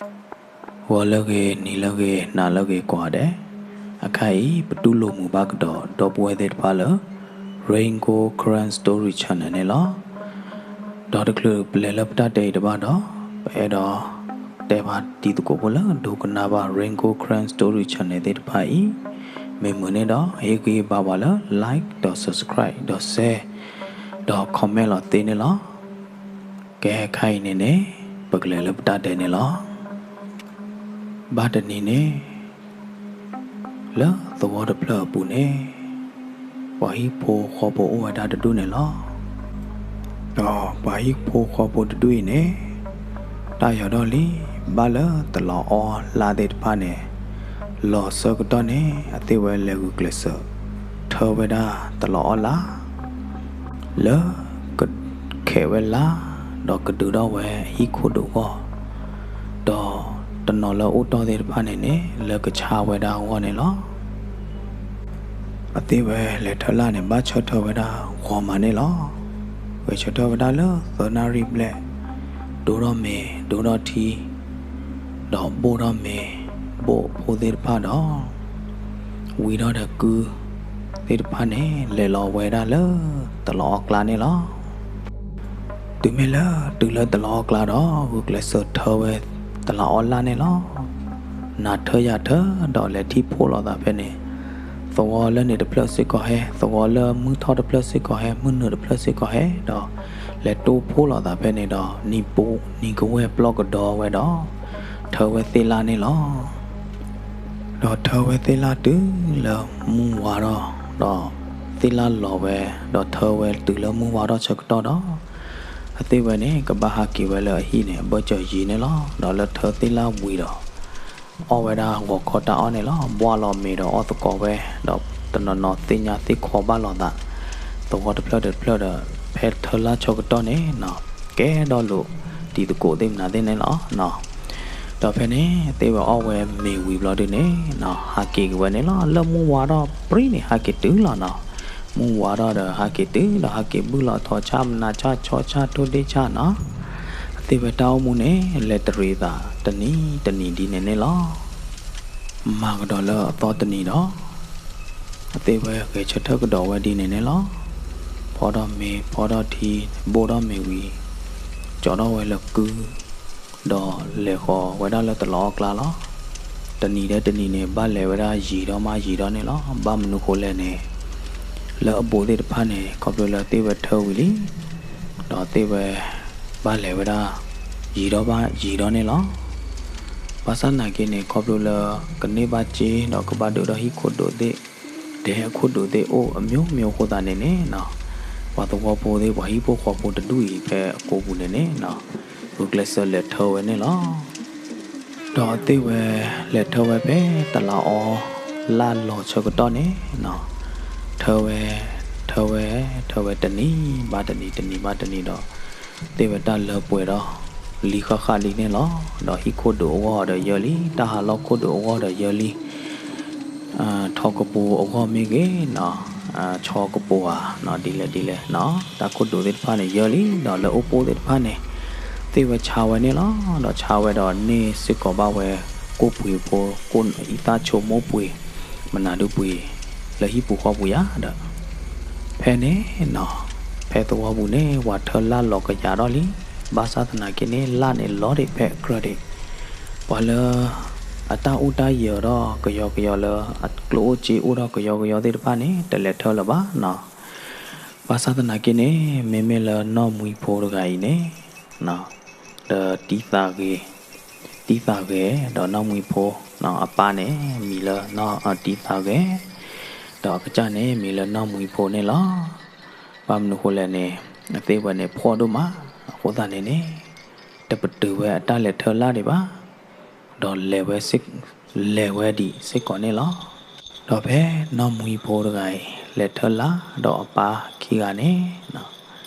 ဂီၤလၢအဂ့ၤ, နံၤလၢအဂ့ၤ, နၤလၢအဂ့ၤကိးဂၤဒဲး, အခါအံၤ ပတူၢ်လိာ်မုာ်ဘၣ်ကဒီး ဒီပုၢ်ဝဲၢ်သ့ၣ်တဖၣ်လၢ Rain Gold Karen Story Channel န့ၣ်လီၤ. ဒီးတချုးပလဲၤလၢပတၢ်တဲအံၤတဘၣ်ဒီး ပအဲၣ်ဒိးတဲဘၣ်တံၤသကိးဖိလၢ ဒိကနၣ်ဘၣ် Rain Gold Karen Story Channel သ့ၣ်တဖၣ်အံၤ, မ့ၢ်မုာ်န့ၣ်ဒီး ဟ့ၣ်ဂံၢ်ဘါပှၤလၢ like ဒီး subscribe ဒီး share ဒီး comment လီၤသ့န့ၣ်လီၤ. ကဲ ခါအံၤန့ၣ်န့ၣ် ပကလဲၤလၢပတၢ်တဲန့ၣ်လီၤ. ဘၣ်တနံၤန့ၣ် လၢသဝီတဖျၢၣ်အပူၤန့ၣ် ပှၤဟံၣ်ဖိဃီဖိအိၣ်ဝဲဒၣ်တဒူၣ်န့ၣ်လီၤ. ဒီးပှၤဟံၣ်ဖိဃီဖိတဒူၣ်အံၤန့ၣ် တၢ်ယီၤဒီၣ်လံ ဘၣ်လၢတလီၤအီၣ်လၣ်သ့ၣ်တဖၣ်န့ၣ် လီၤဆၢကတီၢ်န့ၣ် အသ့ၣ်ဝဲလဲၤဂုာ်ကျဲးစၢး ထၢဝဲဒၣ်တလီၤအီၣ်လၣ် လၢကခဲးဝဲလၢ် ဒီးကဒုးထီၣ်ဝဲအဟံၣ်ခိၣ်ဒိၣ်အဂီၢ်, ဒီးတနီၤလၢအိၣ်တီၢ်သ့ၣ်တဖၣ်န့ၣ်န့ၣ် လၢကဆါဝဲဒၣ်အဂီၢ်န့ၣ်လီၤ. အသ့ၣ်ဝဲလဲၤထၢလၢ်န့ၣ် ဘၣ်ဆၢထၢၣ်ဝဲဒၣ်ဂီၤမးန့ၣ်လီၤ. ဂဲၤဆၢထၢၣ်ဝဲဒၣ်လၢသၢနၣ်ရံၣ်ဘျဲၣ်, ဒိၣ်ထီၣ်မ့ၤ ဒိၣ်ထီၣ်ထံ, ဒီးဘိၣ်ထီၣ်မ့ၤ ဘိၣ်ဖိသ့ၣ်တဖၣ်ဒီး ဝံထီၣ်ဒီးကုသ့ၣ်တဖၣ်န့ၣ် လဲၤလီၤဝဲဒၣ်လၢတလီၤအီၣ်ကျါန့ၣ်လီၤ. တုၤမ့ၢ်လၢတုၤလၢတလီၤအီၣ်ကျါဒီး ဂုာ်ကျဲးစၢးထၢဝဲတလီၤအီၣ်လၣ်န့ၣ်လီၤ. နၤထၢယၤထၢဒီးလဲၤထံၣ်ဖှိၣ်လိာ်သးဖဲန့ၣ်, သဝီလၢန့ၣ်တဖျၢၣ်စ့ၢ်ကီးဟဲ, သဝီလၢမုၢ်ထီၣ်တဖျၢၣ်စ့ၢ်ကီးဟဲ, မုၢ်နုာ်တဖျၢၣ်စ့ၢ်ကီးဟဲဒီး လဲၤတိၢ်ဖှိၣ်လိာ်သးဖဲန့ၣ်ဒီး နံၤပူၤနံၤကဝဲၢ်ပျီၢ်ကဒီဝဲဒီး ထၢဝဲသ့ၣ်လၣ်န့ၣ်လီၤ. ဒီးထၢဝဲသ့ၣ်လၣ်တုၤလၢမုၢ်ဝါထီၣ်, ဒီးသ့ၣ်လၣ်လီၤဝဲ, ဒီးထၢဝဲတုၤလၢမုၢ်ဝါထီၣ်ဆၢကတီၢ်ဒီး အသ့ၣ်ဝဲန့ၣ် ကဘၣ်ဟးက့ၤဝဲလၢအဟံၣ်န့ၣ် အဘၢၣ်စၢၤယံၤန့ၣ်လီၤ. ဒီးလၢထၢသ့ၣ်လၣ်ဝံၤဒီး အီၣ်ဝဲဒၣ်ဂီၤခီတၢ်အီၣ်န့ၣ်လီၤ. ဘှၣ်လီၤမ့ၤဒီးအီၣ်သကိးဝဲ, ဒီးတနီၤနီၤသ့ၣ်ညါသ့ၣ်ခီဘၣ်လိာ်သး, သဝီတဖျၢၣ်တဖျၢၣ်ဒီး ဖဲထၢလၣ်ဆၢကတီၢ်န့ၣ် ကဲထီၣ်လိာ်တံၤသကိးသ့ၣ်မနုၤသ့ၣ်န့ၣ်လီၤ. ဒီးဖဲန့ၣ် သ့ၣ်ဝဲအီၣ်ဝဲမ့ၤဝံၤဘျီဒုန့ၣ် ဟးက့ၤက့ၤဝဲန့ၣ်လီၤ. လၢမုၢ်ဝါထီၣ်ပြံန့ၣ် ဟးက့ၤတုၤလီၤနီၤ. မုၢ်ဝါထီၣ်ဒီး ဟးက့ၤတုၤဒီး ဟးက့ၤဘုၣ်လီၤထီၣ်ဆၣ်မနၤဆၣ်ဆီဆၣ်ထိၣ်ဒ့ၣ်ဆၣ်နီၤ. အသ့ၣ်ဝဲတၢ်အိၣ်မူန့ၣ် လဲၤတရံးသးတနံၤတနံၤဒ်န့ၣ်န့ၣ်လီၤ. မၤကဒီးလၢအသီတနံၤဒီး အသ့ၣ်ဝဲဂဲၤဆၢထၢၣ်ကဒီးဝဲဒ်န့ၣ်န့ၣ်လီၤ. ဖီထီၣ်မ့ၤ ဖီထီၣ်ထံ ဘိၣ်ထီၣ်မ့ၤဝံၤ ကၠီထီၣ်ဝဲလၢကု ဒီးလဲၤဃီၤဝဲဒၣ်လၢတလီၤအီၣ်ကျါလီၤ. တနံၤဒဲးတနံၤန့ၣ် ဘၣ်လဲၤဝဲဒၣ်ယံၤဒီးမးယံၤဒီးန့ၣ်လီၤ. ဘၣ်မနုၤဃိလဲၣ်န့ၣ် လၢအဘူးသ့ၣ်တဖၣ်န့ၣ် ခီဖျိလၢသ့ၣ်ဝဲထၢဝံၤလံ ဒီးသ့ၣ်ဝဲ ဘၣ်လဲၤဝဲဒၣ် ယံၤဒီးဘၣ်ယံၤဒီးန့ၣ်လီၤ. ဘၣ်ဆၣ်သနာ်က့န့ၣ် ခီဖျိလၢ ကန့ၢ်ဘၣ်စ့ဒီးကဘၣ်ဒုးဒီးဟံၣ်ခိၣ်ဒိၣ်သ့ၣ်, ဒဲအခိၣ်ဒိၣ်သ့ၣ်အိၣ်အမျိုးမျိုးအဃိသတးန့ၣ်န့ၣ် ပှၤသဝီဖိသ့ၣ် ပှၤဟံၣ်ဖိဃီဖိတဒူၣ်အံၤဖဲအကိာ်ပူၤန့ၣ်န့ၣ် ဂုာ်ကျဲးစၢးလဲၤထၢဝဲန့ၣ်လီၤ. ဒီးသ့ၣ်ဝဲ လဲၤထၢဝဲဖဲတလးအီလၢ်လီၤဆၢကတီၢ်န့ၣ် ထၢဝဲ ထၢဝဲ ထၢဝဲတနံၤဘၣ်တနံၤ တနံၤဘၣ်တနံၤဒီး သ့ၣ်ဝဲတၢ်လၢပှဲၤဒီး လံဃၣ်ဃၣ်လံန့ၣ်လီၤ. ဒီးဟံၣ်ခိၣ်ဒိၣ်အဂီၢ်ဒီးယၢလံ, တၢ်ဟးလီၢ်ခိၣ်ဒိၣ်အဂီၢ်ဒီးယၢလံ, ထီကပူၤအဂီၢ်မ့ၢ်ဂ့ၤနီၤ, ဆီကပူၤဧါ, ဒ်လဲၣ်ဒ်လဲၣ်နီၤ, တၢ်ခိၣ်ဒိၣ်သ့ၣ်တဖၣ်န့ၣ် ယၢလံ, ဒီးလၢအိၣ်ပိၢ်သ့ၣ်တဖၣ်န့ၣ် သ့ၣ်ဝဲဆါဝဲန့ၣ်လီၤ. ဒီးဆါဝဲဒီးန့ၢ်စ့ၢ်ကီးဘၣ်ဝဲ ကိၣ်ပှ့ၤဖိ, ကိၣ်အံသၣ်ဆိကမိၣ်ပှ့ၤ မနုၤဒုပှ့ၤ လၢဟံၣ်ပူၤဃီပူၤယၤဒီး ဖဲန့ၣ်နီၤ, ဖဲသဝီပူၤန့ၣ် ပှၤထၢလၢ်လီၤကယၤထီၣ်လံ. ဘၣ်ဆၣ်သနာ်က့န့ၣ် လၢ်န့ၣ်လီၤဒံးဖဲအကြၢးဒံး, ပှၤလၢ အတၢ်အိၣ်တၢ်ယၢၤထီၣ်ကယီကယီလၢ အကျိၣ်အိၣ်စ့အိၣ်ထီၣ်ကယီကယီသ့ၣ်တဖၣ်န့ၣ် တလဲၤထၢလၢၤဘၣ်နီၤ. ဘၣ်ဆၣ်သနာ်က့န့ၣ် မ့မ့ၢ်လၢနီၢ်မှံဖိတဂၤအံၤန့ၣ် ဒီးတံသးဂဲၤ, တံသးဂဲၤ ဒီးနီၢ်မှံဖိ အပၢ်န့ၣ် မံၤလၢ တံသးဂဲၤ ဒီးအကစၢ်န့ၣ် မံၤလၢနီၢ်မှံဖိန့ၣ်လီၤ. ဘၣ်မနုၤဃိလဲၣ်န့ၣ် အသ့ၣ်ဝဲန့ၣ် ဖှီၣ်ဒိၣ်မး အဃိသတးန့ၣ်န့ၣ် တပတုာ်ဝဲအတၢ်လဲၤထၢလၢ်ဒံးဘၣ်, ဒီးလဲၤဝဲ လဲၤဝဲဒံးစ့ၢ်ကီးန့ၣ်လီၤ. ဒီးဖဲနီၢ်မှံဖိတဂၤအံၤ လဲၤထၢလၢ်ဒီးအပၢ်ခံဂၤန့ၣ်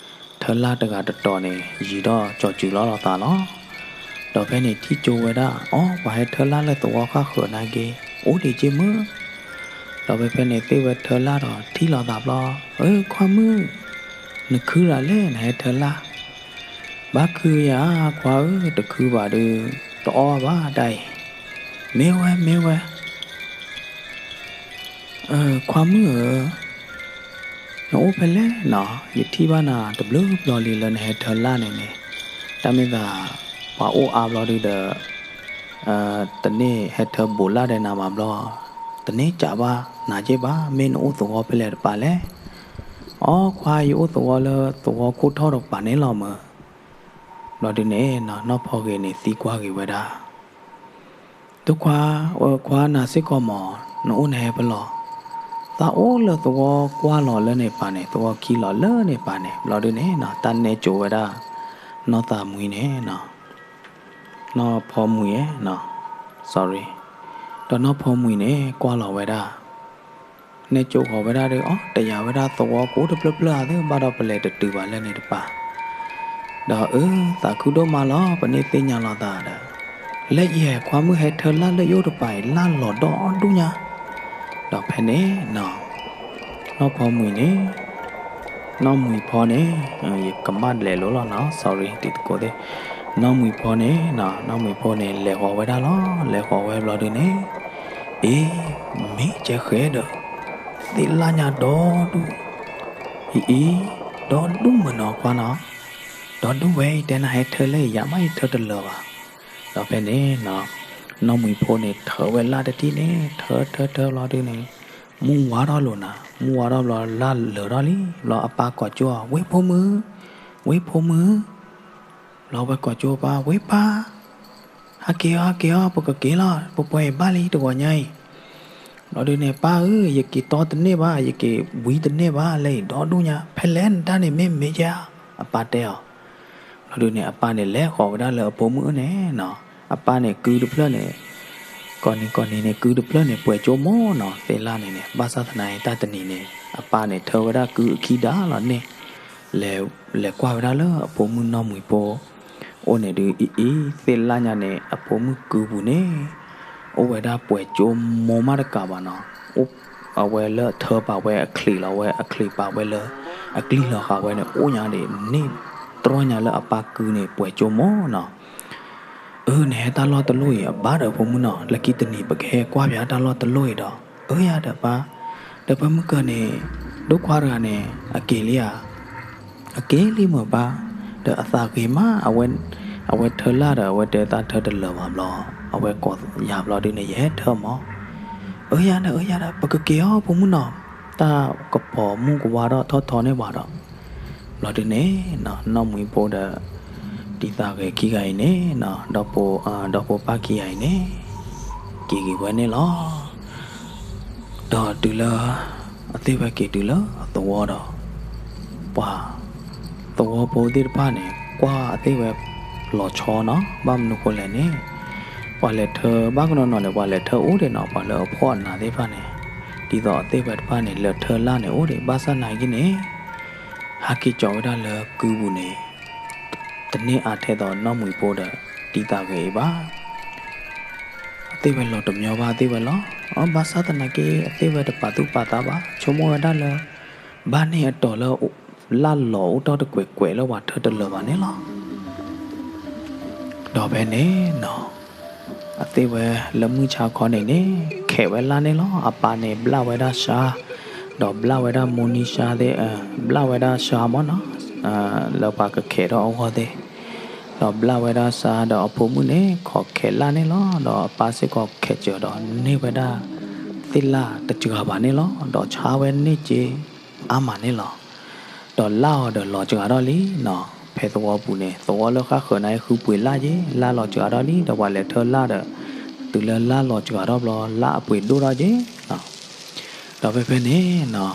ထၢလၢ်တဂၤတတီၤန့ၣ် ယံၤထီၣ်ကၠီၤစုၤလီၤလိာ်သးလီၤ. ဒီးဖဲန့ၣ်ထံၣ်ကၠိဝဲဒၣ် အိ ပှၤဟဲထၢလၢ်လၢသဝီဃၣ်ဃၢၤနာ်က့ အိၣ်ဒံးက့မုၢ်. ဒီးဖဲဖဲန့ၣ်သ့ၣ်ဝဲထၢလၢ်ဒီးထံၣ်လိာ်သးဘျီ, အၢ ခွါမုၣ်, နခုတၢ်လဲၣ် နဟဲထၢလၢ်. ဘၣ်ခုယၤ ခွါဧၢ, တခုဘၣ်ဒီး တအီၣ်ဘၣ်တၢ်အံၤ, မ့ၢ်ဝဲ မ့ၢ်ဝဲ, ခွါမုၣ်ဧၢ, နအိၣ်ဖဲလဲၣ်နီၤ, ယထံၣ်ဘၣ်နၤတဘျုးဘျီလံလၢနဟဲထၢလၢ်န့ၣ်န့ၣ်, တၢ်မ့ၢ်သး ပှၤအိၣ်အါဘျီဒုဒီး တန့ၢ်ဟဲထၢဘူးလၢ်ဒီးနၤဘၣ်ဘျီ, တန့ၢ်ကးဘၣ်နၤက့ဘၣ်, မ့ၢ်နအိၣ်သဝီဖဲလဲၣ်တပၤလဲၣ်. အိ ခွါ ယအိၣ်သဝီလၢသဝီခိၣ်ထီၣ်တကပၤန့ၣ်လီၤမၢ်. ဘျီဒုန့ၣ်နီၤ နီၢ်ဖီဂ့ၤန့ၣ် သံကွၢ်ဂ့ၤဝဲဒၣ်, ဒိခွါ, ခွါ နၤစ့ၢ်ကီးမး နအိၣ်နဟဲဖဲလဲၣ်. သးအိၣ်လၢသဝီကွၢ်လီၤလၢန့ၣ်ပၤန့ၣ်, သဝီခံလီၤလၢန့ၣ်ပၤန့ၣ်. ဘျီဒုန့ၣ်နီၤ တၢ်နဲၣ်ကၠိဝဲဒၣ် နီၢ်သးမှံန့ၣ်နီၤ, နီၢ်ဖီမှံဧၢ, sorry, ဒီးနီၢ်ဖီမှံန့ၣ် ကွၢ်လီၤဝဲဒၣ် နဲၣ်ကၠိဃီၤဝဲဒၣ်ဒီး အိ တယာ်ဝဲဒၣ်သဝီကိးတဖျၢၣ်ဖျၢၣ်ဧါသ့ၣ် ဘၣ်ဒီးပလဲၤတတုၤဘၣ်လၢန့ၣ်တပၤ, ဒီးအၢ သးခုဒိၣ်မးလီၤ ပန့ၢ်သ့ၣ်ညါလီၤသးဒီး, လၢယဟဲခွါမုၣ်ဟဲထၢလၢ်လၢယအိၣ်တပၤအံၤ လၢ်လီၤဒီဒူၣ်ညါ. ဒီးဖဲန့ၣ်နီၤ နီၢ်ဖီမှံန့ၣ်, နီၢ်မှံဖိန့ၣ်, ယကမၣ်လဲၤလိၤလီၤနီၤ sorry တံၤသကိးသ့ၣ်, နီၢ်မှံဖိန့ၣ်နီၤ နီၢ်မှံဖိန့ၣ် လဲၤဃီၤဝဲဒၣ်လီၤ. လဲၤဃီၤဝဲဘျီဒုန့ၣ်, အ့ မ့ၢ်ကဲဃဲဒီး သ့ၣ်လၢ်ညါဒီဒူၣ်, အံၤအံၤ, ဒီဒူၣ်မးနီၤခွါနီၤ, ဒီဒူၣ်ဝဲအံၤ တဲနၤဟဲထၢလၢယၤမး ယထၢတလၢာ်ဘၣ်. ဒီးဖဲန့ၣ်နီၤ နီၢ်မှံဖိန့ၣ် ထၢဝဲလၢ်တထံၣ်န့ၣ် ထၢထၢထၢဘျီဒုန့ၣ်, မုၢ်ဝါထီၣ်လိာ်နၤ, မုၢ်ဝါထီၣ်ဘျီလၢ်လၢာ်ထီၣ်လံဘျီ အပၢ်ကိးကၠိအီၤ ဝ့ၢ်ဖိမုၣ်, ဝ့ၢ်ဖိမုၣ်. ဘျီဝဲကိးကၠိပၢ် ဝ့ၢ်ပၢ်, ဟးက့ၤအီၤ ဟးက့ၤအီၤ ပကက့ၤလီၤ ပပှဲၤအံၤဘၣ်လံတဂီၤညါအံၤ. ဘျီဒုန့ၣ် ပၢ်ဧၢ ယက့ၤတီတန့ၢ်ဘၣ် ယက့ၤဝံတန့ၢ်ဘၣ် လၢအံၤဒီဒူၣ်ညါ ဖဲလဲၣ်နတၢ်န့ၣ်မ့ၢ်မ့ၢ်ယါ, အပၢ်တဲအီၤ. ဘျီဒုန့ၣ် အပၢ်န့ၣ် လဲၤဃီၤဝဲဒၣ်လၢအဖိမုၣ်န့ၣ်နီၤ, အပၢ်န့ၣ်ကုတဖျၢၣ်န့ၣ်, ကိးနံၤကိးနံၤန့ၣ် ကုတဖျၢၣ်န့ၣ် ပှဲၤကၠိမိၢ်နီၤ သ့ၣ်လၢ်န့ၣ်န့ၣ်. ဘၣ်ဆၣ်သနာ်အံၤ တၢ်တနံၤန့ၣ် အပၢ်န့ၣ် ထၢဝဲဒၣ်ကုအခံဒါလီၤန့ၣ်, လဲၤကွၢ်ဝဲဒၣ်လၢအဖိမုၣ်နီၢ်မှံဖိ အိၣ်န့ၣ်ဒုး အံၤအံၤ သ့ၣ်လၢ်ညါန့ၣ် အဖိမုၣ်ကုပူၤန့ၣ် အိၣ်ဝဲဒၣ်ပှဲၤကၠိမိၢ်မးတကးဘၣ်နီၤ. အဝဲလၢထၢပာ်ဝဲအချံးလီၤဝဲ အချံးပာ်ဝဲလၢ အကျံၢ်လီၤဃာ်ဝဲန့ၣ် အိၣ်ညါဒၣ်န့ၣ် တြီညါလၢအပၢ်ကုန့ၣ် ပှဲၤကၠိမိၢ်နီၤ. အၢ နဟဲတၢ်လီၢ်တလီၢ်အံၤ အဘၣ်ဒီးဖိမုၣ်နီၤ, လၢခံတနံၤ ပကဟဲကွၢ်ပၠးတၢ်လီၢ်တလီၢ်အံၤဒီး. အၢ ယၤဒီးပၢ်, ဒီးပမုၢ်ကၢၤန့ၣ် ဒိၣ်ခွါတဂၤန့ၣ် အက့ၤလံဧါ. အက့ၤလံမ့ၢ်ပၢ်, ဒီးအသးဂ့ၤမး အဝဲထၢလၢ်ဒီး အဝဲတဲတၢ်ထၢတလၢာ်ဘၣ်ဘျီ, အဝဲကိးယၤဘျီဒုန့ၣ် ယဟဲထၢမး. အၢ ယၤဒီး အၢ ယၤဒီး ပကက့ၤအီၤဖိမုၣ်နီၤ, တၢ်ကပီၤမုၢ်ကဝါထီၣ်ထီၣ်ထီန့ၢ်ပှၤဒီး. ဘျီဒုန့ၣ် နီၢ်မှံဖိဒီး တံၤသးဂဲၤခံဂၤအံၤန့ၣ် ဒီဖိပၢ်ခံဂၤအံၤန့ၣ် က့ၤက့ၤဝဲန့ၣ်လီၤ. ဒီးတုၤလၢ အသ့ၣ်ဝဲက့ၤတုၤလၢသဝီဒီး ပှၤ သဝီဖိသ့ၣ်တဖၣ်န့ၣ် ကွၢ်အသ့ၣ်ဝဲလီၤဆီနီၤ. ဘၣ်မနုၤဃိလဲၣ်န့ၣ် ပှၤလဲၤထၢ ဘၣ်ကနီၤနီၤန့ၣ် ပှၤလဲၤထၢအိၣ်ဒံးနီၤ, ပှၤလၢအဖှီၣ်အနးသ့ၣ်တဖၣ်န့ၣ် ဒ်သိးအသ့ၣ်ဝဲတဖၣ်န့ၣ် လဲၤထၢလၢ်န့ၣ်အိၣ်ဒံး. ဘၣ်ဆၣ်နာ်က့န့ၣ် ဟဲက့ၤကၠီၤဝဲဒၣ်လၢကုပူၤန့ၣ် တန့ၢ်အါထဲသိးနီၢ်မှံဖိဒီး တံၤသးဂဲၤအံၤဘၣ်. အသ့ၣ်ဝဲလီၤတမညီဘၣ်သ့ၣ်ဝဲလီၤ. အ ဘၣ်ဆၣ်သနာ်က့ အသ့ၣ်ဝဲတပာ်သူၣ်ပာ်သးဘၣ်, ဆိကမိၣ်ဝဲဒၣ်လၢ ဘၣ်န့ၢ်အတီၤလၢ လၢ်လီၤအိၣ်တ့ၢ်တကွဲးကွဲးလၢပှၤထၢတလၢာ်ဘၣ်န့ၣ်လီၤ. ဒီးဖဲန့ၣ်နီၤ အသ့ၣ်ဝဲလၢမုၢ်ဆါခီန့ၣ်န့ၣ် ခဲးဝဲလၢ်န့ၣ်လီၤ. အပၢ်န့ၣ်ဘျၣ်ဝဲဒၣ်ဆါ, ဒီးဘျၣ်ဝဲဒၣ်မူနံဆါသ့ၣ်, ဘျၣ်ဝဲဒၣ်ဆါမ့ၢ်နီၤ, လၢပှၤကခဲးထီၣ်အဂီၢ်သ့ၣ်, ဒီးဘျၣ်ဝဲဒၣ်ဆါဒီးအဖိမုၣ်န့ၣ် ခိးခဲးလၢ်န့ၣ်လီၤ. ဒီးအပၢ်စ့ၢ်ကီးခဲးစၢၤဒီးန့ၢ်ဝဲဒၣ် သ့ၣ်လၢ်တစှၤဘၣ်န့ၣ်လီၤ. ဒီးဆါဝဲန့ၢ်က့ အါမးန့ၣ်လီၤ. ဒီးလၢ်အီၤဒီးလီၤစှၤထီၣ်လံနီၤ. ဖဲသဝီပူၤန့ၣ် သဝီလၢဃၣ်ဃၢၤန့ၣ် ဃုပှ့ၤလၢ်က့, လၢ်လီၤစှၤထီၣ်လံ, ဒီးပှၤလဲၤထၢလၢ်ဒီး တုၤလၢလၢ်လီၤစှၤထီၣ်ဘျီ လၢ်အပှ့ၤဒိၣ်ထီၣ်က့နီၤ. ဒီးဖဲဖဲန့ၣ်နီၤ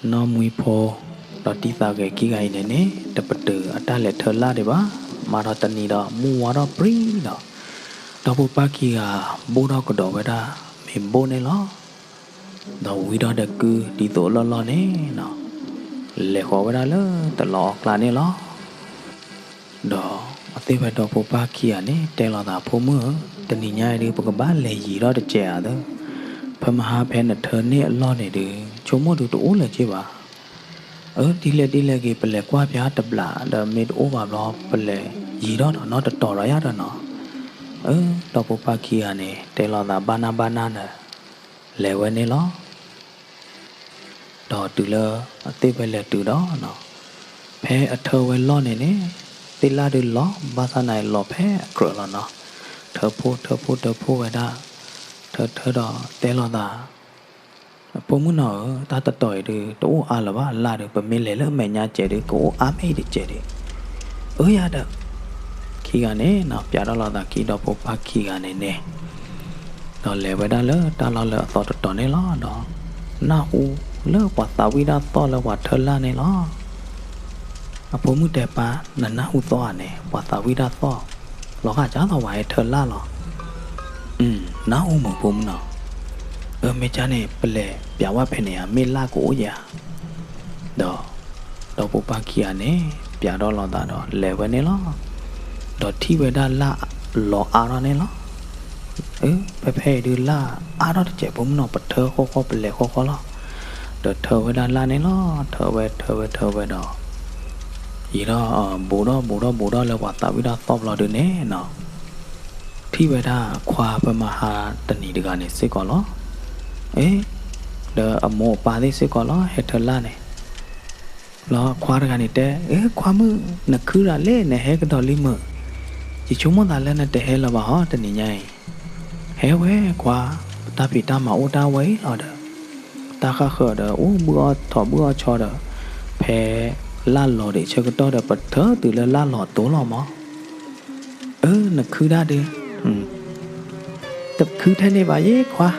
နီၢ်မှံဖိ ဒီးတံၤသးဂဲၤခံဂၤအံၤန့ၣ်န့ၣ် တပတုာ်အတၢ်လဲၤထၢလၢ်ဒံးဘၣ်. မၤထီၣ်တနံၤဒီးမုၢ်ဝါထီၣ်ပြံဒီး ဒီဖိပၢ်ခံဂၤ ဘိၣ်ထီၣ်ကဒီးဝဲဒၣ် မ့ၤဘိၣ်န့ၣ်လီၤ. ဒီးဝံထီၣ်ဒီးကုဒ်သိးလီၢ်လီၢ်န့ၣ်နီၤ လဲၤဃီၤဝဲဒၣ်လၢတလီၤအီၣ်ကျါန့ၣ်လီၤ. ဒီးအသ့ၣ်ဝဲဒီဖိပၢ်ခံဂၤန့ၣ် တဲလီၤသး ဖိမုၣ်ဧၢ, တနံၤညါအံၤဒုး ပကဘၣ်လဲၤယံၤထီၣ်တစဲးဧါသၢ, ဖဲမဟါဖဲနထၢန့ၢ်အလီၢ်န့ၣ်ဒုး ဆိကမိၣ်ဒုးတအိၣ်လၢၤက့ဘၣ်. အၢ ဒ်လဲၣ်ဒ်လဲၣ်ဂ့ၤ ပလဲၤကွၢ်ပၠးတဘျီဒီး မ့ၢ်တအိၣ်ဘၣ်ဘျီ ပလဲၤယံၤထီၣ်ဒီးနီတတီၤဒီးယၤဒီးနီၤ. အၢ ဒီဖိပၢ်ခံဂၤန့ၣ် တဲလိာ်သးဘၣ်နၢ်ဘၣ်နၢ်ဒီး လဲၤဝဲန့ၣ်လီၤ. ဒီးတုၤလၢအသ့ၣ်ဝဲလဲၤတုၤဒီးနီၤ, ဖဲအထၢဝဲလီၢ်န့ၣ်န့ၣ် သ့ၣ်လၣ်ဒုးလီၤ ဘၣ်ဆၣ်သနာ်က့လီၤဖဲအကြၢးလီၤနီၤ. ထၢဖှိၣ်ထၢဖှိၣ်ထၢဖှိၣ်ဝဲဒၣ်, ထၢထၢဒီးတဲလိာ်သး, ဖိမုၣ်နီၤဧၢ, တၢ်တတီၤအံၤဒုး တအိၣ်အါလၢၤဘၣ် လၢ်ဒုး ပမ့ၢ်လဲၤလၢအမဲာ်ညါစဲးဒုး ကအိၣ်အါမ့ၢ်အံၤတစဲးဒုး. အၢယၤဒီး ခံဂၤန့ၣ်နီၤ ပျးထီၣ်လိာ်သးခံဒီဖိပၢ်ခံဂၤန့ၣ်န့ၣ်, ဒီးလဲၤဝဲဒၣ်လၢတၢ်လီၢ်လၢအသီတတီၤန့ၣ်လီၤ. ဒီးနၢ်ဟူလၢပှၤသးဝံၣ်တၢ်သီၣ်လၢပှၤထၢလၢ်န့ၣ်လီၤ. အဖိမုၣ်တဲပၢ် နနၢ်ဟူသီၣ်ဧါန့ၣ် ပှၤသးဝံၣ်တၢ်သီၣ်, လီၤဂာ်ကၢ်သိးပှၤဟဲထၢလၢ်လီၤ. နၢ်ဟူမုာ်ဖိမုၣ်နီၤ. အၢ မ့ၢ်ကၢ်န့ၣ် ပလဲၤပျးဝဲဖဲန့ၣ်ဧါ မ့ၢ်လၢ်ကအိၣ်ယဲဧါ. ဒီး ဒီဖိပၢ်ခံဂၤန့ၣ် ပျးထီၣ်လိာ်သးဒီးလဲၤဝဲန့ၣ်လီၤ. ဒီးထံၣ်ဝဲဒၣ်လၢ်လီၤအါထီၣ်န့ၣ်လီၤ. အၢ ဖဲဖဲအံၤဒုးလၢ်အါထီၣ်တစဲးဖိမုၣ်နီၤ ပထၢဃီဃီပလဲၤဃီဃီလီၤ. ဒီးထၢဝဲဒၣ်လၢ်န့ၣ်လီၤ. ထၢဝဲထၢဝဲထၢဝဲဒီး ယံာ်ထီၣ် ဘူးထီၣ်ဘူးထီၣ်ဘူးထီၣ်လၢပှၤသးဝံၣ်တၢ်သီၣ်ဘျီဒုးန့ၣ်နီၤ, ထံၣ်ဝဲဒၣ်ခွါဖဲမဟါတနံၤတဂၤန့ၣ်စ့ၢ်ကီးလီၤ. အ့ ဒီးအမိၢ်အပၢ်သ့ၣ်စ့ၢ်ကီးလီၤ ဟဲထၢလၢ်န့ၣ် လီၤခွါတဂၤန့ၣ်တဲ, အ့ ခွါမုၣ် နခုဒၣ်လဲၣ် နဟဲကဒီးလံမုာ်, ယဆိကမိၣ်သးလၢနတဟဲလၢၤဘၣ်ဟီ တနံၤညါအံၤ. ဟဲဝဲခွါ, တၢ်ဖံးတၢ်မၤအိၣ်တၢ်ဝဲအံၤလီၤဒီး, တၢ်ဃၣ်ဃၢၤဒီး အိၣ်ဘုၣ်အီၣ်ထီၣ်ဘုၣ်အီၣ်ဆီဒီး, ဖဲလၢ်လီၤဒံးဆၢကတီၢ်ဒီး ပထၢတုၤလၢလၢ်လီၤတိၤလီၤမး. အၢ နခုဒၣ်ဒုး, တခုထဲန့ၣ်ဘၣ်ယဲခွါ.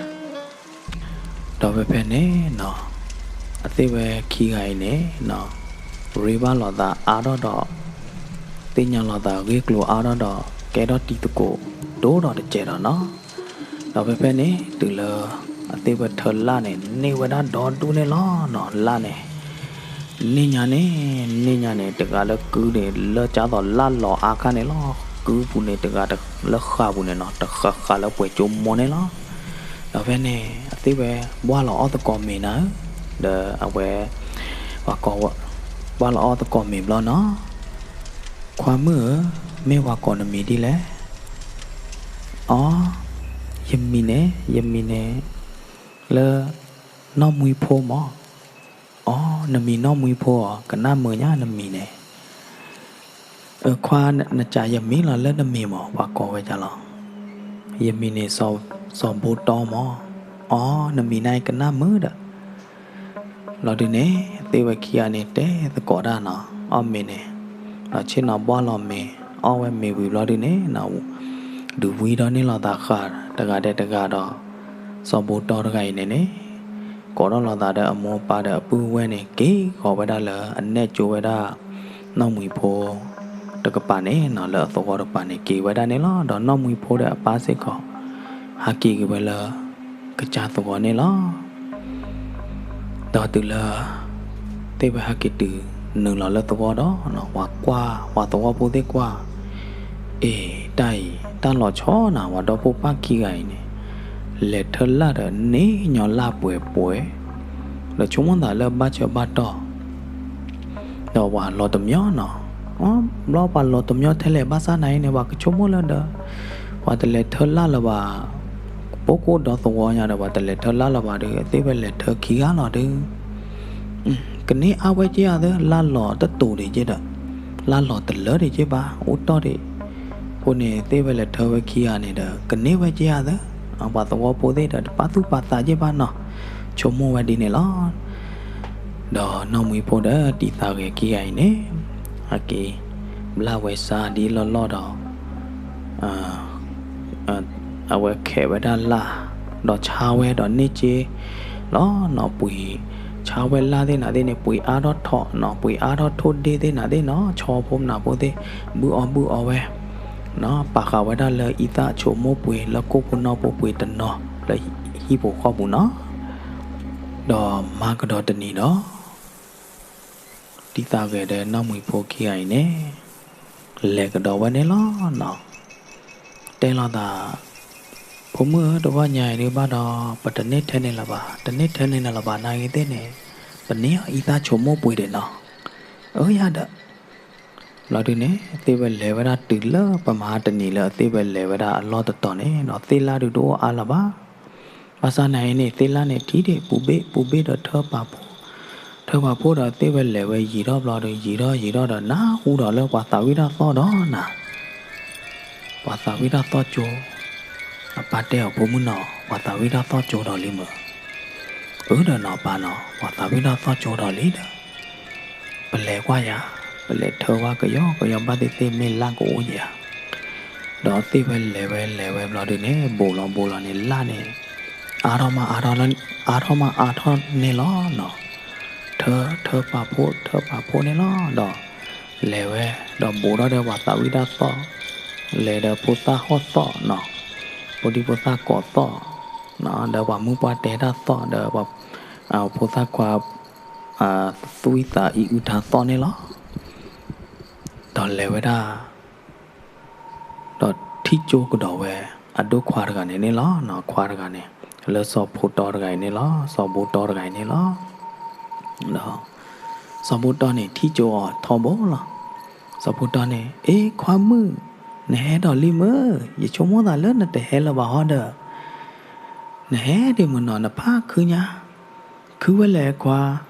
ဒီးဖဲဖဲန့ၣ်နီၤ, အသ့ၣ်ဝဲခံဂၤအံၤန့ၣ်နီၤ, ရ့ဘၣ်လိာ်သးအါထီၣ်ဒီး, သ့ၣ်ညါလိာ်သးဂ့ၢ်ကျိၤအါထီၣ်ဒီး ကဲထီၣ်တံၤသကိးဒိၣ်ဒီးတစဲးဒီးနီၤ. ဒီးဖဲဖဲန့ၣ် တုၤလၢအသ့ၣ်ဝဲထၢလၢ်န့ၣ် န့ၢ်ဝဲဒၣ်ဒီဒူၣ်န့ၣ်လီၤနီၤ လၢ်န့ၣ် န့ၢ်ညါန့ၣ်, န့ၢ်ညါန့ၣ် တဂၤလၢကုန့ၣ် လၢကၢ်သိးလၢ်လီၤအါခါန့ၣ်လီၤ. ကုပူၤန့ၣ် တဂၤလၢဃာ်ပူၤန့ၣ်နီၤ, တဃာ်ဃာ်လၢပှဲၤကၠိမိၢ်န့ၣ်လီၤ. ဒီးဖဲန့ၣ် အသ့ၣ်ဝဲဘှၣ်လီၤအီၣ်သကိးမ့ၤနၤဧၢ, ဒီးအဝဲ ပှၤကိးဝဲ, ဘှၣ်လီၤအီၣ်သကိးမ့ၤဘျီနီၤ, ခွါမုၣ်ဧၢ, မ့ၢ်ပှၤကိးနမံၤဒ်လဲၣ်. အီ, ယမံၤန့ၣ်, ယမံၤန့ၣ် လၢ နီၢ်မှံဖိမး. အီ, နမံၤနီၢ်မှံဖိဧါ, ကနၣ်မုာ်ညါနမံၤန့ၣ်. အခွါ, နစံးယမံၤလီၤ လၢနမံၤမး ပှၤကိးဝဲဒ်လဲၣ်. ယမံၤန့ၣ် စီၤဘိတီမး. အီ, နမံၤန့ၣ်ကနၣ်မုာ်ဒီး ဘျီဒုန့ၣ် သ့ၣ်ဝဲခံဂၤန့ၣ် တဲသကိးတၢ်နီၤ အီၣ်မ့ၤန့ၣ်, ဒီးဆ့ၣ်နီၤဘှၣ်လီၤမ့ၤ, အီၣ်ဝဲမ့ၤဝံၤဘျီဒုန့ၣ်နီၤ, ဒုးဝံထီၣ်န့ၢ်လိာ်သးဃာ်တဂၤဒီးတဂၤဒီး စီၤဘိတီတဂၤအံၤန့ၣ်န့ၣ် ကိးထီၣ်လိာ်သးဒီးအမိၢ်အပၢ်ဒီးအပုၢ်ဝဲၢ်န့ၣ် က့ၤဃီၤဝဲဒၣ်လၢအနဲၣ်ကၠိဝဲဒၣ် နီၢ်မှံဖိတကပၤန့ၣ်နီၤ လၢအသဝီတကပၤန့ၣ် က့ၤဝဲဒၣ်န့ၣ်လီၤ. ဒီးနီၢ်မှံဖိဒီးအပၢ်စ့ၢ်ကီး ဟးက့ၤက့ၤဝဲလၢ ကစၢ်သဝီန့ၣ်လီၤ. ဒီးတုၤလၢ သ့ၣ်ဝဲဟဲက့ၤတုၤနုာ်လီၤလၢသဝီဒီး ပှၤကွၢ် ပှၤသဝီဖိသ့ၣ်ကွၢ်, အ့ တၢ်အံၤ တၢ်လီၤဆီနၤ ပှၤဒီဖိပၢ်ခံဂၤအံၤန့ၣ် လဲၤထၢလၢ်ဒီးန့ၢ်ညီလၢ်ပှဲၤပှဲၤ, ဒီးဆိကမိၣ်သးလၢဘၣ်ဆၢဘၣ်တီၢ် ဒီးပှၤလီၤတမံၤနီၤ, ဘျီပှၤလီၤတမံၤထဲလဲၣ်ဘၣ်ဆၣ်နာ်အံၤန့ၣ် ပှၤကဆိကမိၣ်လၢဒီး ပှၤတလဲၤထၢလၢ်လၢၤဘၣ်, ပကိၣ်ဒီသဝီညါဒီး ပှၤတလဲၤထၢလၢ်လၢၤဘၣ်ဒီး သ့ၣ်ဝဲလဲၤထၢခံဂၤလီၤဒီး ကန့ၢ်အါဝဲက့ၤဧါသၢ လၢ်လီၤတတိၤဒံးက့ၤဒီး လၢ်လီၤတလၢဒံးက့ၤဘၣ် အိၣ်တီၢ်ဒံး, အဃိန့ၣ် သ့ၣ်ဝဲလဲၤထၢဝဲခံဂၤန့ၣ်ဒီး ကန့ၢ်ဝဲက့ၤဧါသၢ, ပှၤသဝီဖိသ့ၣ်ဒီး တပာ်သူၣ်ပာ်သးက့ၤဘၣ်နီၤ, ဆိကမိၣ်ဝဲဒ်န့ၣ်လီၤ. ဒီးနီၢ်မှံဖိဒီးတံၤသးဂဲၤခံဂၤအံၤန့ၣ် အက့ၤဘျၣ်ဝဲစါဒ်လီၢ်လီၢ်ဒီး အဝဲခဲးဝဲဒၣ်လၢ် ဒီးဆါဝဲဒီးန့ၢ်က့ၤလီၤနီၤ ပှ့ၤ ဆါဝဲလၢ်သ့ၣ်နၤသ့ၣ်န့ၣ် ပှ့ၤအါထီၣ်ထီၣ်နီၤ ပှ့ၤအါထီၣ်ထိၣ်ဒ့သ့ၣ်နၤသ့ၣ်နီၤ ဆီဖိမနၤဖိသ့ၣ် ဘုၣ်အီၣ်ဘုၣ်အီဝဲ ပာ်ဃာ်ဝဲဒၣ်လၢအံသၣ်အဆိကမိၣ်ပှ့ၤ လၢကိၣ်ဖိနီၣ်ဖိပှ့ၤတနီၤ လၢဟံၣ်ဖိဃီပူၤနီၤ ဒီးမၤကဒီးတနံၤဒီး တံၤသးဂဲၤဒီးနီၢ်မှံဖိခံဂၤအံၤန့ၣ် လဲၤကဒီးဝဲန့ၣ်လီၤနီၤ. တဲလိာ်သး ဖိမုၣ်ဧၢ တဘျီညါအံၤဒုးဘၣ်ဒီး ပတန့ၢ်ထဲန့ၣ်လၢၤဘၣ်, တန့ၢ်ထဲန့ၣ်လၢၤဘၣ် နာ်ဂ့ၤသ့ၣ်န့ၣ် ပန့ၢ်အံသၣ်ဆိကမိၣ်ပှ့ၤဒံးနီၤ. အၢယၤဒီး ဘျီဒုန့ၣ် သ့ၣ်ဝဲလဲၤဝဲဒၣ်တုၤလၢပမၤတနံၤလၢအသ့ၣ်ဝဲလဲၤဝဲဒၣ်အလီၢ်တတီၤန့ၣ်ဒီး သ့ၣ်လၣ်ဒုတအိၣ်အါလၢၤဘၣ်. ဘၣ်ဆၣ်နာ်အံၤန့ၣ် သ့ၣ်လၣ်န့ၣ်ထံၣ်ဒံး ပူၤဘ့ၣ် ပူၤဘ့ၣ်ဒီးထၢပာ်ဖှိၣ်, ထၢပာ်ဖှိၣ်ဒီးသ့ၣ်ဝဲလဲၤဝဲယံာ်ထီၣ်ဘျီဒီး ယံာ်ထီၣ်ယံာ်ထီၣ်ဒီး နၢ်ဟူဒီးလၢပှၤသးဝံၣ်တၢ်သီၣ်ဒီးနၤ ပှၤသးဝံၣ်တၢ်သီၣ်ကၠိ, အပၢ်တဲအီၤ ဖိမုၣ်နီၤ ပှၤသးဝံၣ်တၢ်သီၣ်ကၠိဒီးလံမုၢ်. အၢဒီးနီၤပၢ်နီၤ ပှၤသးဝံၣ်တၢ်သီၣ်ကၠိဒီးလံဒီး ပလဲၤကွၢ်ယၤ, ပလဲၤထၢဝဲကယီကယီဘၣ်သ့ၣ်သ့ၣ်မ့ၢ်လၢ်ကအိၣ်ယၤ ဒီးသ့ၣ်ဝဲလဲၤဝဲလဲၤဝဲဘျီဒုန့ၣ် ဘူးလီၤဘူးလီၤန့ၣ် လၢ်န့ၣ် အါထီၣ်မးအါထီၣ်လၢ အါထီၣ်မးအါထီၣ်န့ၣ်လီၤနီၤ. ထၢ ထၢပာ်ဖှိၣ် ထၢပာ်ဖှိၣ်န့ၣ်လီၤဒီး လဲၤဝဲ ဒီးဘူးထီၣ်ဒီးပှၤသးဝံၣ်တၢ်သီၣ်, လဲၤဒီးဖိသၣ်ဟီၣ်သီၣ်နီၤ, ဖိဒံဖိသၣ်ကိးသီၣ်, ဒီးပှၤမုၢ်ပှၢ်တဲတၢ်သီၣ် ဒီးပှၤ ဖိသၣ်ခွါ သွံၣ်သးအံၣ်အုၣ်ထါသီၣ်န့ၣ်လီၤ. ဒီးလဲၤဝဲဒၣ် ဒီးထံၣ်ကၠိကဒီးဝဲ အဒိၣ်ခွါတဂၤန့ၣ်န့ၣ်လီၤ. ခွါတဂၤန့ၣ် လၢစီၤဖိတီတဂၤအံၤန့ၣ်လီၤ. စီၤဘိတီတဂၤအံၤန့ၣ်လီၤ. ဒီး စီၤဘိတီန့ၣ် ထံၣ်ကၠိအီၤထီဘိလီၤ. စီၤဘိတီန့ၣ် အ့ ခွါမုၣ်, နဟဲဒီးလံမုၢ်, ယဆိကမိၣ်သးလၢနတဟဲလၢၤဘၣ်ဟီဒီး နဟဲဒံးမုၢ်နီၤ နဖးခုညါ, ခုဝဲလဲၣ်ခွါ,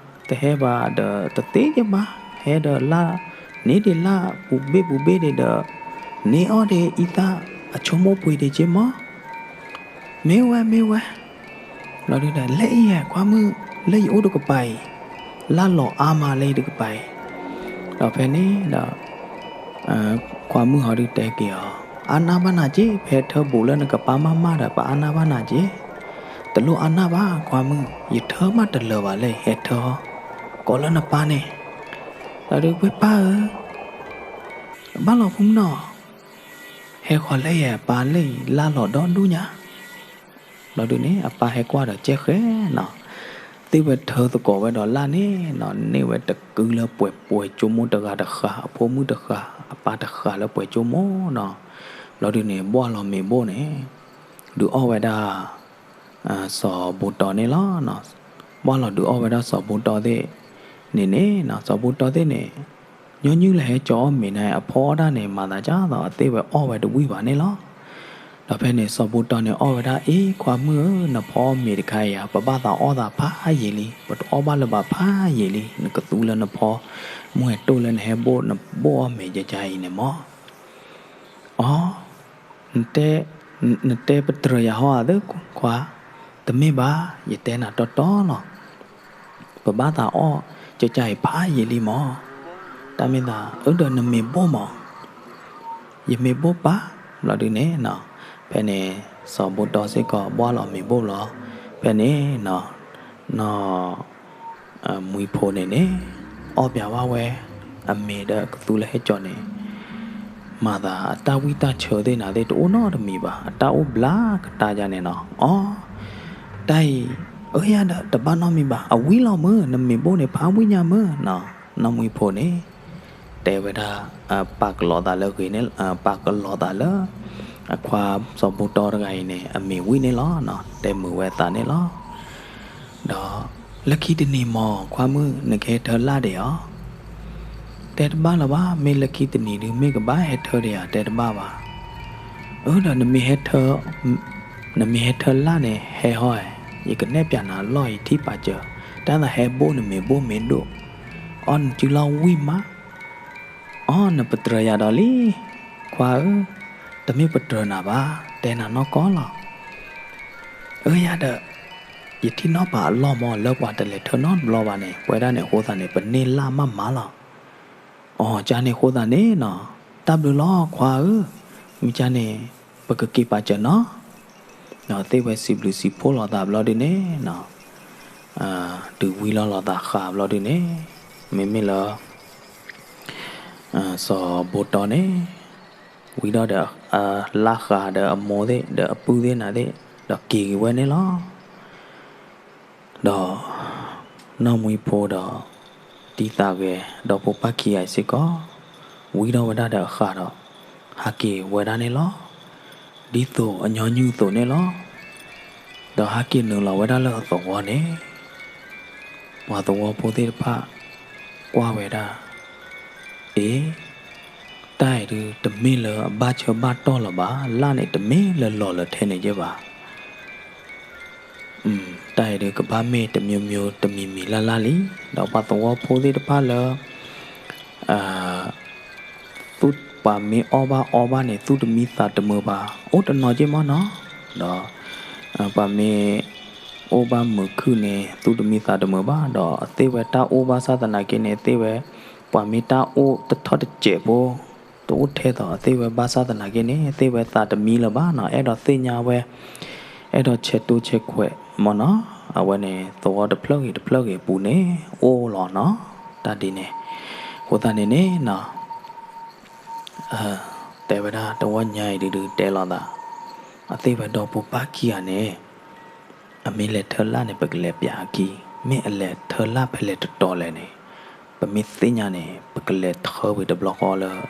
တဟဲဘၣ်ဒီးတသ့ယဘၣ်, ဟဲဒီးလၢ်, န့ၢ်ဒံးလၢ်ပူၤဘ့ၣ်ပူၤဘ့ၣ်ဒံးဒီး န့ၢ်အီၣ်ဒံးအံသၣ်အဆိကမိၣ်ပှ့ၤဒံးက့မီၢ်, မ့ၢ်ဝဲမ့ၢ်ဝဲ, ဘျီဒုဒီး လဲၣ်အံၤယဲ ခွါမုၣ်, လၢယအိၣ်တကပၤအံၤ, လၢ်လီၤအါမးလၢယတကပၤအံၤ, ဒီးဖဲန့ၣ်ဒီး ခွါမုၣ်ဟီဒုတဲက့ၤအီၤ, အါနၢ်ဘၣ်နၤက့, ဖဲထၢဘူးလၢနကပၢ်မးမးဒီး ပအါနၢ်ဘၣ်နၤက့, တလိၣ်အါနၢ်ဘၣ်ခွါမုၣ်, ယထၢမးတလၢာ်ဘၣ်လၢ ဟဲထၢအီၤ, ကိးလၢနပၢ်န့ၣ်, ဒီးဒုဝဲပၢ်ဧၢ, ဘၣ်လီၤဖိမုၣ်နီၤ, ဟဲဃီၤလၢယပၢ်လၢအံၤ လၢ်လီၤဒီဒူၣ်ညါ ဘျီဒုန့ၣ် အပၢ်ဟဲကွၢ်ဒီးကဲဃဲနီၤ, သ့ၣ်ဝဲထၢသကိးဝဲဒီးလၢ်န့ၣ်နီၤ, န့ၢ်ဝဲတကုလၢပှဲၤပှဲၤကၠိမိၢ်တဂၤတဃၣ်, အဖိမုၣ်တဃၣ်, အပၢ်တဃၣ်လၢပှဲၤကၠိမိၢ်နီၤ, ဘျီဒုန့ၣ် ဘှၢ်လီၤမ့ၤဘိၣ်န့ၣ်, ဒုးအီၣ်ဝဲဒၣ် စီၤဘိတီန့ၣ်လီၤ. ဘှၢ်လီၤဒုးအီၣ်ဝဲဒၣ်စီၤဘိတီသ့ၣ်န့ၣ်န့ၣ်နီၤ, စီၤဘိတီသ့ၣ်န့ၣ် ညီနုၢ်လၢဟဲကၠီအီၣ်မ့ၤန့ၣ် အဖီအီၣ်တၢ်န့ၣ် မၤသးဒ်သိးအသ့ၣ်ဝဲအီၣ်ဝဲတဝံၣ်ဘၣ်န့ၣ်လီၤ. ဒီးဖဲန့ၣ် စီၤဘိတီန့ၣ်အီၣ်ဝဲဒၣ်, အ့ ခွါမုၣ်ဧၢ, နဖီအီၣ်မ့ၤတခါအံၤဧါ, ပဘၣ်သးအီၣ်သးဖးယံာ်လံ, ပတအီၣ်ဘၣ်လၢၤဘၣ်ဖးယံာ်လံ, နကသူလၢနဖီ, မုၢ်ဟဲတိၢ်လၢနဟဲဘိၣ်, နဘိၣ်အီၣ်မ့ၤယယါအံၤန့ၣ်မီၢ်, အီ နတဲပတြၢၤယၤဟီဧါသ့ၣ်ခွါ, တမ့ၢ်ဘၣ်, ယတဲနၤတီတီလီၤ. ပဘၣ်သးအီၣ်ကကါအံၤဖးယံာ်လံမီၢ်, တၢ်မ့ၢ်သး, အၢဒီးနမ့ၤဘိၣ်မီၢ်, ယမ့ၤဘိၣ်ပၢ်, ဘျီဒုန့ၣ်နီၤ, ဖဲန့ၣ် စီၤဘိတီစ့ၢ်ကီး ဘှၢ်လီၤမ့ၤဘိၣ်လီၤ. ဖဲန့ၣ်နီၤ, နီၢ် မှံဖိန့ၣ်န့ၣ် အီၣ်ပၠးဝဲ အမ့ၤဒီးကသူလၢဟဲကၠီန့ၣ်, မၤသးအတၢ်ဝံၣ်တၢ်ဆၢသ့ၣ်နၤသ့ၣ်တအိၣ်နီတမံၤဘၣ်, အတၢ်အိၣ်ဘျါကတၢၢ်ယါန့ၣ်နီၤ. အီ တၢ်အံၤ, အၢယၤဒီး တဘၣ်နီတမံၤဘၣ်, အဝံၣ်လီၤမုၢ်, နမ့ၤဘိၣ်န့ၣ် ဖးဝံၣ်ညါမုၢ်နီၤ. နီၢ်မှံဖိန့ၣ် တဲဝဲဒၣ်, ပာ်ကလီၤသးလၢဂ့ၤန့ၣ်, ပာ်ကလီၤသးလၢ အခွါစီၤဘိတီတဂၤအံၤန့ၣ် အမ့ၤဝံၣ်န့ၣ်လီၤ. တဲမုာ်ဝဲအသးန့ၣ်လီၤ. ဒီး လၢခံတနံၤမီၢ် ခွါမုၣ် နကဟဲထၢလၢ်ဒံးဧါ. တဲတဘၣ်လၢၤဘၣ်, မ့ၢ်လၢခံတနံၤဒုး မ့ၢ်ကဘၣ်ဟဲထၢဒံးဧါ, တဲတဘၣ်ဘၣ်. အၢဒီး နမ့ၢ်ဟဲထၢ, နမ့ၢ်ဟဲထၢလၢ်န့ၣ် ဟဲဟီဧါ, ယကနဲၣ်ပၠးနၤအလီၢ်အံၤထံၣ်ပာ်စၢၤ, တၢ်သးဟဲဘိၣ်နမ့ၤဘိၣ်မ့ၤဒိၣ်, အီၣ်နစုလီၢ်ဝံၣ်မး အီ နပတြၢၤယၤဒီးလံ, ခွါဧၢ, တမ့ၢ်ပတြၢၤနၤဘၣ်, တဲနၤနီၢ်ကီၢ်လီၤ. အၢယၤဒီး, ယထံၣ်နီၢ်ပၤအလီၢ်မီၢ် လၢပှၤတလဲၤထၢနီတဘျီဘၣ်န့ၣ်, ပဝဲဒၣ်န့ၣ်အဃိသတးန့ၣ် ပန့ၢ်လၢ်မးမးလီၤ. အီ ကန့ၣ်အဃိသတးန့ၣ်နီၤ, တၢ်ဘျုးလီၤခွါဧၢ, မ့ၢ်ကန့ၣ် ပကက့ၤပာ်စၢၤနီၤ. ဒီးသ့ၣ်ဝဲစံးဘျုးစံးဖှိၣ်လိာ်သးဘျီဒုန့ၣ်နီၤ, တုၤဝံၤလီၤလိာ်သးဃာ်ဘျီဒုန့ၣ်, မ့မ့ၢ်လၢ စီၤဘိတီန့ၣ်, ဝံၤဒီးဒီး အလၢ်ဃာ်ဒီးအမိၢ်သ့ၣ် ဒီးအပုၢ်သ့ၣ်နၤသ့ၣ် ဒီးက့ၤက့ၤဝဲန့ၣ်လီၤ. ဒီး နီၢ်မှံဖိဒီး တံၤသးဂဲၤ ဒီဖိပၢ်ခံဂၤအံၤစ့ၢ်ကီး ဝံၤဒီးဝဲဒၣ်ဒီးအဃာ်ဒီး ဟးက့ၤဝဲဒၣ်န့ၣ်လီၤ. ဒ်သိးအညီနုၢ်အသိးန့ၣ်လီၤ. ဒီးဟးက့ၤနုာ်လီၤဝဲဒၣ်လၢအသဝီန့ၣ် ပှၤသဝီဖိသ့ၣ်တဖၣ် ကွၢ်ဝဲဒၣ်, အ့, တမ့ၢ်လၢအဘၣ်ဆၢဘၣ်တီၢ်လၢၤဘၣ်, လၢ်န့ၣ်တမ့ၢ်လၢလီၤလၢၤထဲန့ၣ်က့ဘၣ်. တၢ်အံၤဒုးကဘၣ်မ့ၢ်တမျိုးမျိုးတမံၤမံၤလၢ်လၢ်လံ. ဒီးပှၤသဝီဖိသ့ၣ်တဖၣ်လၢ သူၣ်ပှၤမ့ၢ်အီၣ်ဘၣ်အီဘၣ်န့ၣ် သူၣ်တမံသးတမုာ်ဘၣ်, အိၣ်တနီၤက့မ့ၢ်နီၤ, ဒီး ပှၤမ့ၢ် အိၣ်ဘၣ်မုာ်ခုၣ်န့ၣ် သူၣ်တမံသးတမုာ်ဘၣ်, ဒီးအသ့ၣ်ဝဲတၢ်အိၣ်ဘၣ်ဆၣ်သနာ်က့န့ၣ် အသ့ၣ်ဝဲ ပှၤမ့ၢ်တၢ်အိၣ်တထီၣ်တစဲးဖိ တအိၣ်ထဲသိးအသ့ၣ်ဝဲဘၣ်ဆၣ်သနာ်က့န့ၣ် အသ့ၣ်ဝဲသးတမံလၢၤဘၣ်နီၤ, အဲၣ်ဒိးသ့ၣ်ညါဝဲ အဲၣ်ဒိးဆဲးတိဆဲးခွဲးမ့ၢ်နီၤ, အဝဲန့ၣ် သဝီတဖျၢၣ်ဂ့ၤတဖျၢၣ်ဂ့ၤအပူၤန့ၣ် အိၣ်လီၤနီၤ, တၢ်ဒ်န့ၣ်, အဃိသတးန့ၣ်န့ၣ်နီၤ တဲဝဲဒၣ်တဝီညါအံၤဒုးဒုးတဲလိာ်သး, အသ့ၣ်ဝဲဒီဖိပၢ်ခံဂၤန့ၣ် အမ့ၢ်လဲၤထၢလၢ်န့ၣ် ပကလဲၤပျးအခံ, မ့ၢ်အလဲၤထၢလၢ်ဖဲလဲၣ်တတီၤလဲၣ်န့ၣ် ပမ့ၢ်သ့ၣ်ညါန့ၣ် ပကလဲၤထၢဝံၤတဘျီဃီလၢ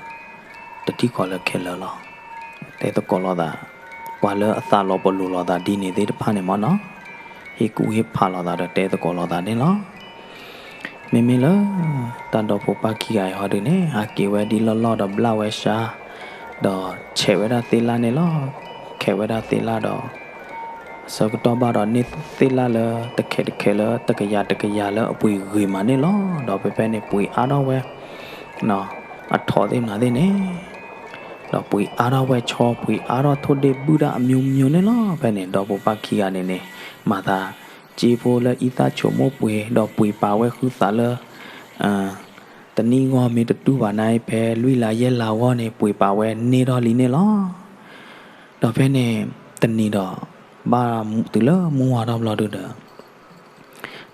တထံၣ်ဃီလၢခဲလၢာ်လီၤ. တဲသကိးလိာ်သး, ပှၤလၢအသးလီၤပလိာ်လိာ်သးဒ်န့ၣ်သ့ၣ်တဖၣ်န့ၣ်မ့ၢ်နီၤ, ဟ့ၣ်ကူၣ်ဟ့ၣ်ဖးလိာ်သးဒီးတဲသကိးလိာ်သးန့ၣ်လီၤ. မ့မ့ၢ်လၢ တၢ်ဒီဖိပၢ်ခံဂၤအံၤဟီဒုးန့ၣ် ဟးက့ၤဝဲဒ်လီၢ်လီၢ်ဒီးဘျၣ်ဝဲစါ, ဒီးဆဲးဝဲဒၣ်သ့ၣ်လၢ်န့ၣ်လီၤ. ခဲးဝဲဒၣ်သ့ၣ်လၢ်ဒီး ဆၢကတီၢ်ဘၣ်ဒီးန့ၢ်သ့ၣ်လၢ်လၢတခဲးတခဲးလၢတကယၤတကယၤလၢအပှ့ၤဂ့ၤမးန့ၣ်လီၤ. ဒီးဖဲဖဲန့ၣ်ပှ့ၤအါထီၣ်ဝဲ အထိးသ့ၣ်မနုၤသ့ၣ်န့ၣ် ဒီးပှ့ၤအါထီၣ်ဝဲဆီ ပှ့ၤအါထီၣ်ထိၣ်ဒ့ၣ်ဘုၣ်ဒၣ်အမျိုးမျိုးန့ၣ်လီၤ. ဖဲန့ၣ် ဒီဖိပၢ်ခံဂၤန့ၣ်န့ၣ် မၤသး စ့ဖိလၢအံသၣ်ဆိကမိၣ်ပှ့ၤ ဒီးပှ့ၤပာ်ဝဲဃုသးလၢ တနံၣ်ဂီၢ်မ့ၢ်တတူၢ်ဘၣ်န့ၣ် ဖဲလွံၢ်လါယဲၢ်လါဂီၢ်န့ၣ် ပှ့ၤပာ်ဝဲန့ၢ်ထီၣ်လံန့ၣ်လီၤ. ဒီးဖဲန့ၣ် တနံၤဒီး ဘၣ်တုၤလၢမုၢ်ဝါထီၣ်ဘျီဒုဒီး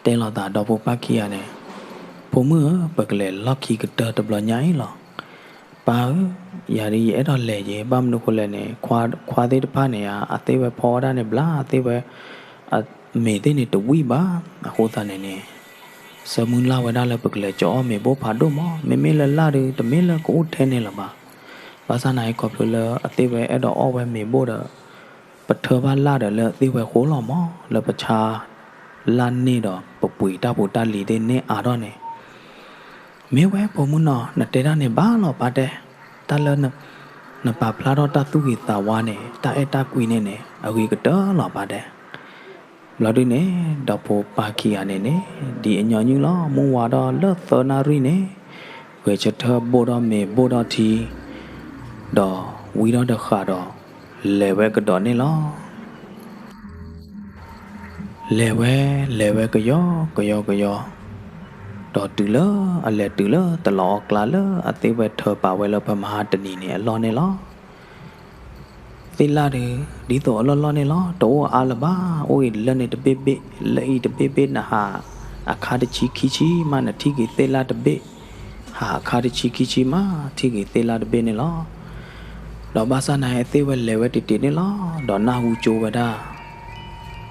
တဲလိာ်သးဒီဖိပၢ်ခံဂၤန့ၣ်, ဖိမုၣ်ဧၢ, ပကလဲၤလီၢ်ခံကတၢၢ်တဘျီညါအံၤလီၤ. ပၢ်ဧၢ, ယၤဒ်ယအဲၣ်ဒိးလဲၤယဲ, ဘၣ်မနုၤဃိလဲၣ်န့ၣ် ခွါသ့ၣ်တဖၣ်န့ၣ် အသ့ၣ်ဝဲဖီဝဲဒၣ်န့ၣ်ဘျါ, အသ့ၣ်ဝဲ အမ့ၤသ့ၣ်န့ၣ်တဝံၣ်ဘၣ်. အဃိသတးန့ၣ်န့ၣ် ဆၢမုၢ်လၢ်ဝဲဒၣ်လၢပကလဲၤကၠီအီၣ်မ့ၤဘိၣ်ဖးဒိၣ်မး, မ့မ့ၢ်လၢလၢ်ဒုး တမ့ၢ်လၢကအိၣ်ထဲန့ၣ်လၢၤဘၣ်. ဘၣ်ဆၣ်သနာ်က့ခီဖျိလၢအသ့ၣ်ဝဲအဲၣ်ဒိးအီၣ်ဝဲမ့ၤဘိၣ်ဒီး ပထၢဘၣ်လၢ်ဒီးလၢအသ့ၣ်ဝဲဃိလီၤမး, လၢပဆါလၢ်န့ၢ်ဒီး ပပှ့ၤတၢ်ဖိတၢ်လံၤသ့ၣ်န့ၢ်အါထီၣ်န့ၣ်, မ့ၢ်ဝဲဖိမုၣ်နီၤ, နတဲတၢ်န့ၣ်ဘၣ်လီၤပၢ်တဲ, တၢ်လၢ နပာ်ဖျါထီၣ်တၢ်သူၣ်ဂ့ၤသးဝါန့ၣ် တၢ်အဲၣ်တၢ်ကွံန့ၣ်န့ၣ် အဂ့ၤကတၢၢ်လီၤပၢ်တဲ. ဘျီဒုန့ၣ် ဒီဖိပၢ်ခံဂၤန့ၣ်န့ၣ် ဒ်အညီနုၢ်လီၤ မုၢ်ဝါဒီးလၢသၢနၣ်ရံၣ်န့ၣ် ဂဲၤဆၢထၢၣ်ဘိၣ်ထီၣ်မ့ၤဘိၣ်ထီၣ်ထံ ဒီးဝံထီၣ်တဃာ်ဒီး လဲၤဝဲကဒီးန့ၣ်လီၤ. လဲၤဝဲ လဲၤဝဲကယီကယီကယီ, ဒီးတုၤလၢအလဲၤတုၤလၢတလီၤအီၣ်ကျါလၢအသ့ၣ်ဝဲထၢပာ်ဝဲလၢပမၤတနံၤန့ၣ်အလီၢ်န့ၣ်လီၤ. သ့ၣ်လၢ်ဒုး ဒ်သိးအလီၢ်လီၢ်န့ၣ်လီၤ, တအိၣ်အါလၢၤဘၣ်, အိၣ်အံၤလၢန့ၣ်တဘ့ၣ်ဘ့ၣ်, လၢအံၤတဘ့ၣ်ဘ့ၣ် နဟးအခါတဆံခံဆံမး နထံၣ်က့ၤသ့ၣ်လၢ်တဘ့ၣ်, ဟးအခါတဆံခံဆံမး ထံၣ်က့ၤသ့ၣ်လၢ်တဘ့ၣ်န့ၣ်လီၤ. ဒီးဘၣ်ဆၣ်သနာ်က့ အသ့ၣ်ဝဲလဲၤဝဲတ့ၢ်တ့ၢ်န့ၣ်လီၤ, ဒီးနၢ်ဟူကၠိဝဲဒၣ်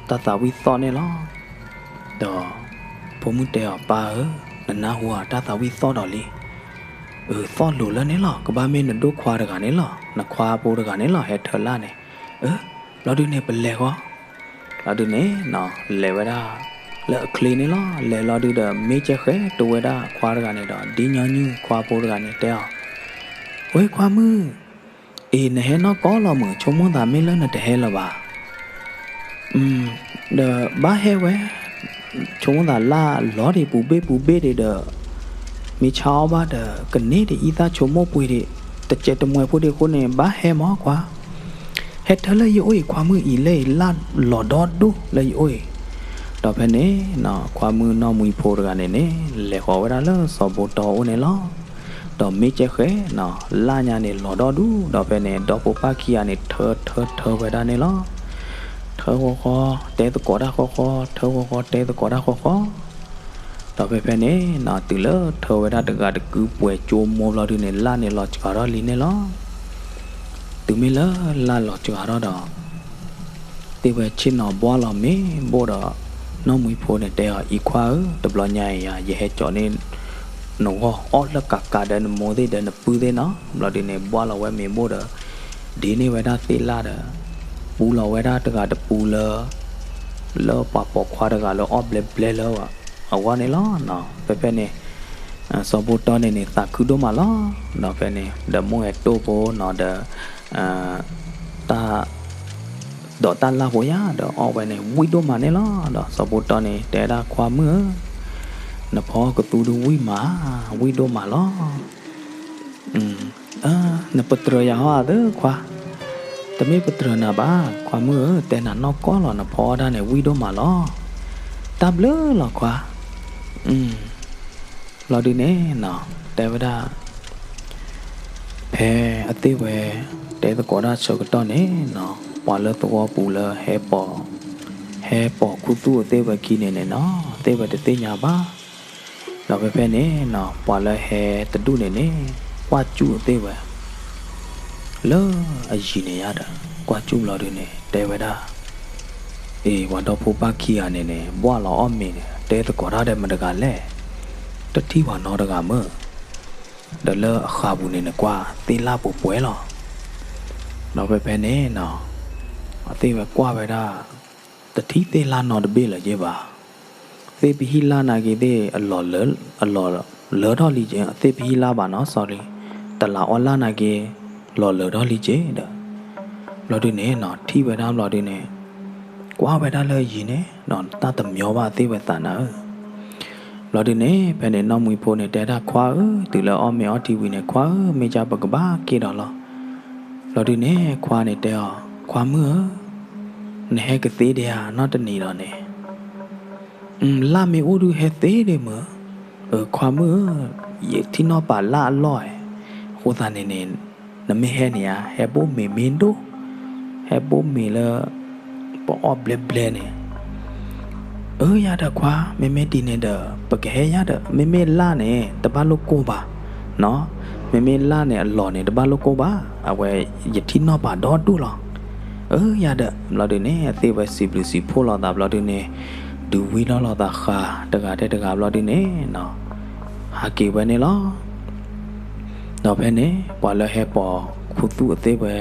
တၢ်သးဝံၣ်သီၣ်န့ၣ်လီၤ. ဒီး ဖိမုၣ်တဲအီၤ ပၢ်ဧၢ, နနၢ်ဟူဧါ တၢ်သးဝံၣ်သီၣ်ဒီးလံ. အၢ သီၣ်လိၤလၢန့ၣ်လီၤ, ကဘၣ်မ့ၢ်နဒိၣ်ခွါတဂၤန့ၣ်လီၤ, နခွါဖိတဂၤန့ၣ်လီၤ ဟဲထၢလၢ်န့ၣ်. အၢ ဘျီဒုန့ၣ် ပလဲၤဃီ. ဘျီဒုန့ၣ် လဲၤဝဲဒၣ် လၢအချ့န့ၣ်လီၤ. လဲၤလီၤဒုဒီး မ့ၢ်ကဲဃဲၤ တိဝဲဒၣ်ခွါတဂၤန့ၣ်ဒီး ဒ်ညီနုၢ်ခွါဖိတဂၤန့ၣ်တဲအီၤ, ဝဲခွါမုၣ် အံၤ နဟဲနီၢ်ကီၢ်လီၤမုၢ်, ဆိကမိၣ်သးမ့ၢ်လၢနတဟဲလၢၤဘၣ်. ဒီးဘၣ်ဟဲဝဲ, ဆိကမိၣ်သးလၢ်လီၤဒံးပူၤဘ့ၣ်ပူၤဘ့ၣ်ဒံးဒီး, မ့ၢ်ဆါအီၣ်ဘၣ်ဒီး ကန့ၢ်ဒံးအံသၣ်ဆိကမိၣ်ပှ့ၤဒံး, တစဲးတမှဲၤဖိဒံးအဃိန့ၣ် ဘၣ်ဟဲမးခွါ. ဟဲထၢလၢယအိၣ်အံၤ ခွါမုၣ်အံၤ လၢအံၤလၢ်လီၤဒီဒူၣ်လၢယအိၣ်အံၤ. ဒီးဖဲန့ၣ် ခွါမုၣ်နီၢ်မွံဖိတဂၤန့ၣ်န့ၣ် လဲၤဃီၤဝဲဒၣ်လၢစီၤဘိတီအိၣ်န့ၣ်လီၤ. ဒီးမ့ၢ်ကဲဃဲၤနီၤ လၢ်ညါန့ၣ်လီၤဒီဒူၣ်, ဒီးဖဲန့ၣ် ဒီဖိပၢ်ခံဂၤန့ၣ် ထၢထၢထၢဝဲဒၣ်န့ၣ်လီၤ. ထၢဃီဃီ တဲသကိးတၢ်ဃီဃီ, ထၢဃီဃီ တဲသကိးတၢ်ဃီဃီ. ဒီးဖဲဖဲန့ၣ်နီၤ တုၤလၢထၢဝဲဒၣ်တဂၤတကုပှဲၤကၠိမိၢ်ဘျီဒုန့ၣ် လၢ်န့ၣ်လီၤစှၤထီၣ်လံန့ၣ်လီၤ. တုၤမ့ၢ်လၢလၢ်လီၤစှၤထီၣ်ဒီး သ့ၣ်ဝဲဆ့ၣ်နီၤဘှၣ်လီၤမ့ၤဘိၣ်ဒီး နီၢ်မွံဖိန့ၣ်တဲအီၤ အံၤခွါဧၢ, တဘျီညါအံၤ ယဟဲကၠီၤန့ၢ်နဂီၢ်အီၣ်လၢကးကးဒီးနမိၢ်သ့ၣ်ဒီးနပုၢ်သ့ၣ်နီၤ. ဘျီဒုန့ၣ် ဘှၣ်လီၤဝဲမ့ၤဘိၣ်ဒီး ဒ့န့ၢ်ဝဲဒၣ်သ့ၣ်လၢ်ဒီး ပူလီၤဝဲဒၣ်တဂၤတပူလၢ လၢပှၤပိာ်ခွါတဂၤလၢအီၣ်ဘျဲဘျဲလၢအဂီၢ်န့ၣ်လီၤ. ဖဲဖဲန့ၣ် စီၤဘိတီန့ၣ်န့ၣ် သးခုဒိၣ်မးလီၤ. ဒီးဖဲန့ၣ် ဒီးမိၢ်အဲၣ်တိၢ်ဖိနီၤဒီး တၢ် ဒီးတၢ်လၢ်ဖိယါ ဒီးအီၣ်ဝဲန့ၣ်ဝံၣ်ဒိၣ်မးန့ၣ်လီၤ. ဒီးစီၤဘိတီန့ၣ် တဲဒၣ်ခွါမုၣ်ဧၢ, နဖီကသူဒုဝံၣ်မး, ဝံၣ်ဒိၣ်မးလီၤ. နပတြၢၤယၤဟီဧါသၢခွါ, တမ့ၢ်ပတြၢၤနၤဘၣ်, ခွါမုၣ်ဧၢ, တဲနၤနီၢ်ကီၢ်လီၤ, နဖီအီၣ်ဒၣ်န့ၣ် ဝံၣ်ဒိၣ်မးလီၤ. တၢ်ဘျုးလီၤခွါ. ဘျီဒုန့ၣ်နီၤ တဲဝဲဒၣ် ဖဲအသ့ၣ်ဝဲ တဲသကိးတၢ်ဆၢကတီၢ်န့ၣ်နီၤ ပှၤလၢသဝီပူၤလၢဟဲပိာ် ဟဲပိာ်ခူသူၣ်အသ့ၣ်ဝဲခံန့ၣ်န့ၣ်နီၤ အသ့ၣ်ဝဲတသ့ၣ်ညါဘၣ်. ဒီးဖဲဖဲန့ၣ်နီၤ ပှၤလၢဟဲတဒူၣ်န့ၣ်န့ၣ် ကွၢ်စူၣ်အသ့ၣ်ဝဲ လၢအယံၤန့ၣ်ယါဒီး ကွၢ်စူၣ်ဘျီဒုန့ၣ် တဲဝဲဒၣ် အ့ ပှၤဒီဖိပၢ်ခံဂၤန့ၣ်န့ၣ် ဘှၣ်လီၤအီၣ်မ့ၤန့ၣ် တဲသကိးတၢ်ဒီးမတဂၤလဲၣ်, တထံၣ်ပှၤနီတဂၤမ့ၢ်, ဒီးလၢအဃးပူၤန့ၣ်နကွၢ် သ့ၣ်လၣ်ပှဲၤပှဲၤလီၤ. ဒီးဖဲဖဲန့ၣ်နီၤ အသ့ၣ်ဝဲကွၢ်ဝဲဒၣ် တထံၣ်သ့ၣ်လၣ်နီတဘ့ၣ်လၢၤက့ဘၣ်. သ့ၣ်ပဟံၣ်လၣ်နာ်က့သ့ၣ် အလီၤလၢထီၣ်လံက့, သ့ၣ်ပဟံၣ်လၣ်ဘၣ်နီၤ sorry, တလးအီၣ်လၣ်နာ်က့ လီၤလၢထီၣ်လံက့ဒီး ဘျီဒုန့ၣ်နီၤ ထံၣ်ဝဲဒၣ်ဘျီဒုန့ၣ် ကွၢ်ဝဲဒၣ်လၢယံၤန့ၣ်နီၤ တၢ်တမညီဘၣ်သ့ၣ်ဝဲသးနၤဧၢ. ဘျီဒုန့ၣ် ဖဲန့ၣ် နီၢ်မှံဖိန့ၣ် တဲဒၣ်ခွါဧၢ, တုၤလၢအီၣ်မ့ၤအီထံဝံၤန့ၣ် ခွါဧၢ, မ့ၢ်ကၢ်ပကဘၣ်က့ၢ်ဒီးလီၤ. ဘျီဒုန့ၣ် ခွါန့ၣ်တဲအီၤ, ခွါမုၣ်ဧၢ, နဟဲကသ့ဒံးဧါနီတနံၤဒီးန့ၣ် လၢမ့ၢ်အိၣ်ဒုးဟဲသ့ဒံးမ့ၢ်, ခွါမုၣ်ဧၢ, ယထံၣ်နီၢ်ပာ်လၢအလီၢ်ဧါ, အဃိသတးန့ၣ်န့ၣ် နမ့ၢ်ဟဲန့ၣ်ဧါ ဟဲဘိၣ်မ့ၤမ့ၢ်ဒိၣ်, ဟဲဘိၣ်မ့ၤလၢ ပအီၣ်ဘျဲဘျဲန့ၣ် အၢ ယၤဒီးခွါ မ့မ့ၢ်ဒ်န့ၣ်ဒီး ပကဟဲယၤဒီး မ့မ့ၢ်လၢ်န့ၣ် တဘၣ်လိၣ်ကိၢ်ဘၣ်, မ့မ့ၢ်လၢ်န့ၣ်အလီၢ်န့ၣ် တဘၣ်လိၣ်ကိၢ်ဘၣ်, အဝဲ ယထံၣ်နီၢ်ပာ်ဒီဒူၣ်လီၤ. အၢ ယၤဒီး ဘျီဒုန့ၣ် အသ့ၣ်ဝဲစံးဘျုးစံးဖှိၣ်လိာ်သးဘျီဒုန့ၣ် ဒုးဝံထီၣ်လိာ်သးဃာ်တဂၤထဲတဂၤဘျီဒုန့ၣ် ဟးက့ၤဝဲန့ၣ်လီၤ. ဒီးဖဲန့ၣ် ပှၤလၢဟဲပိာ်ခူသူၣ်အသ့ၣ်ဝဲ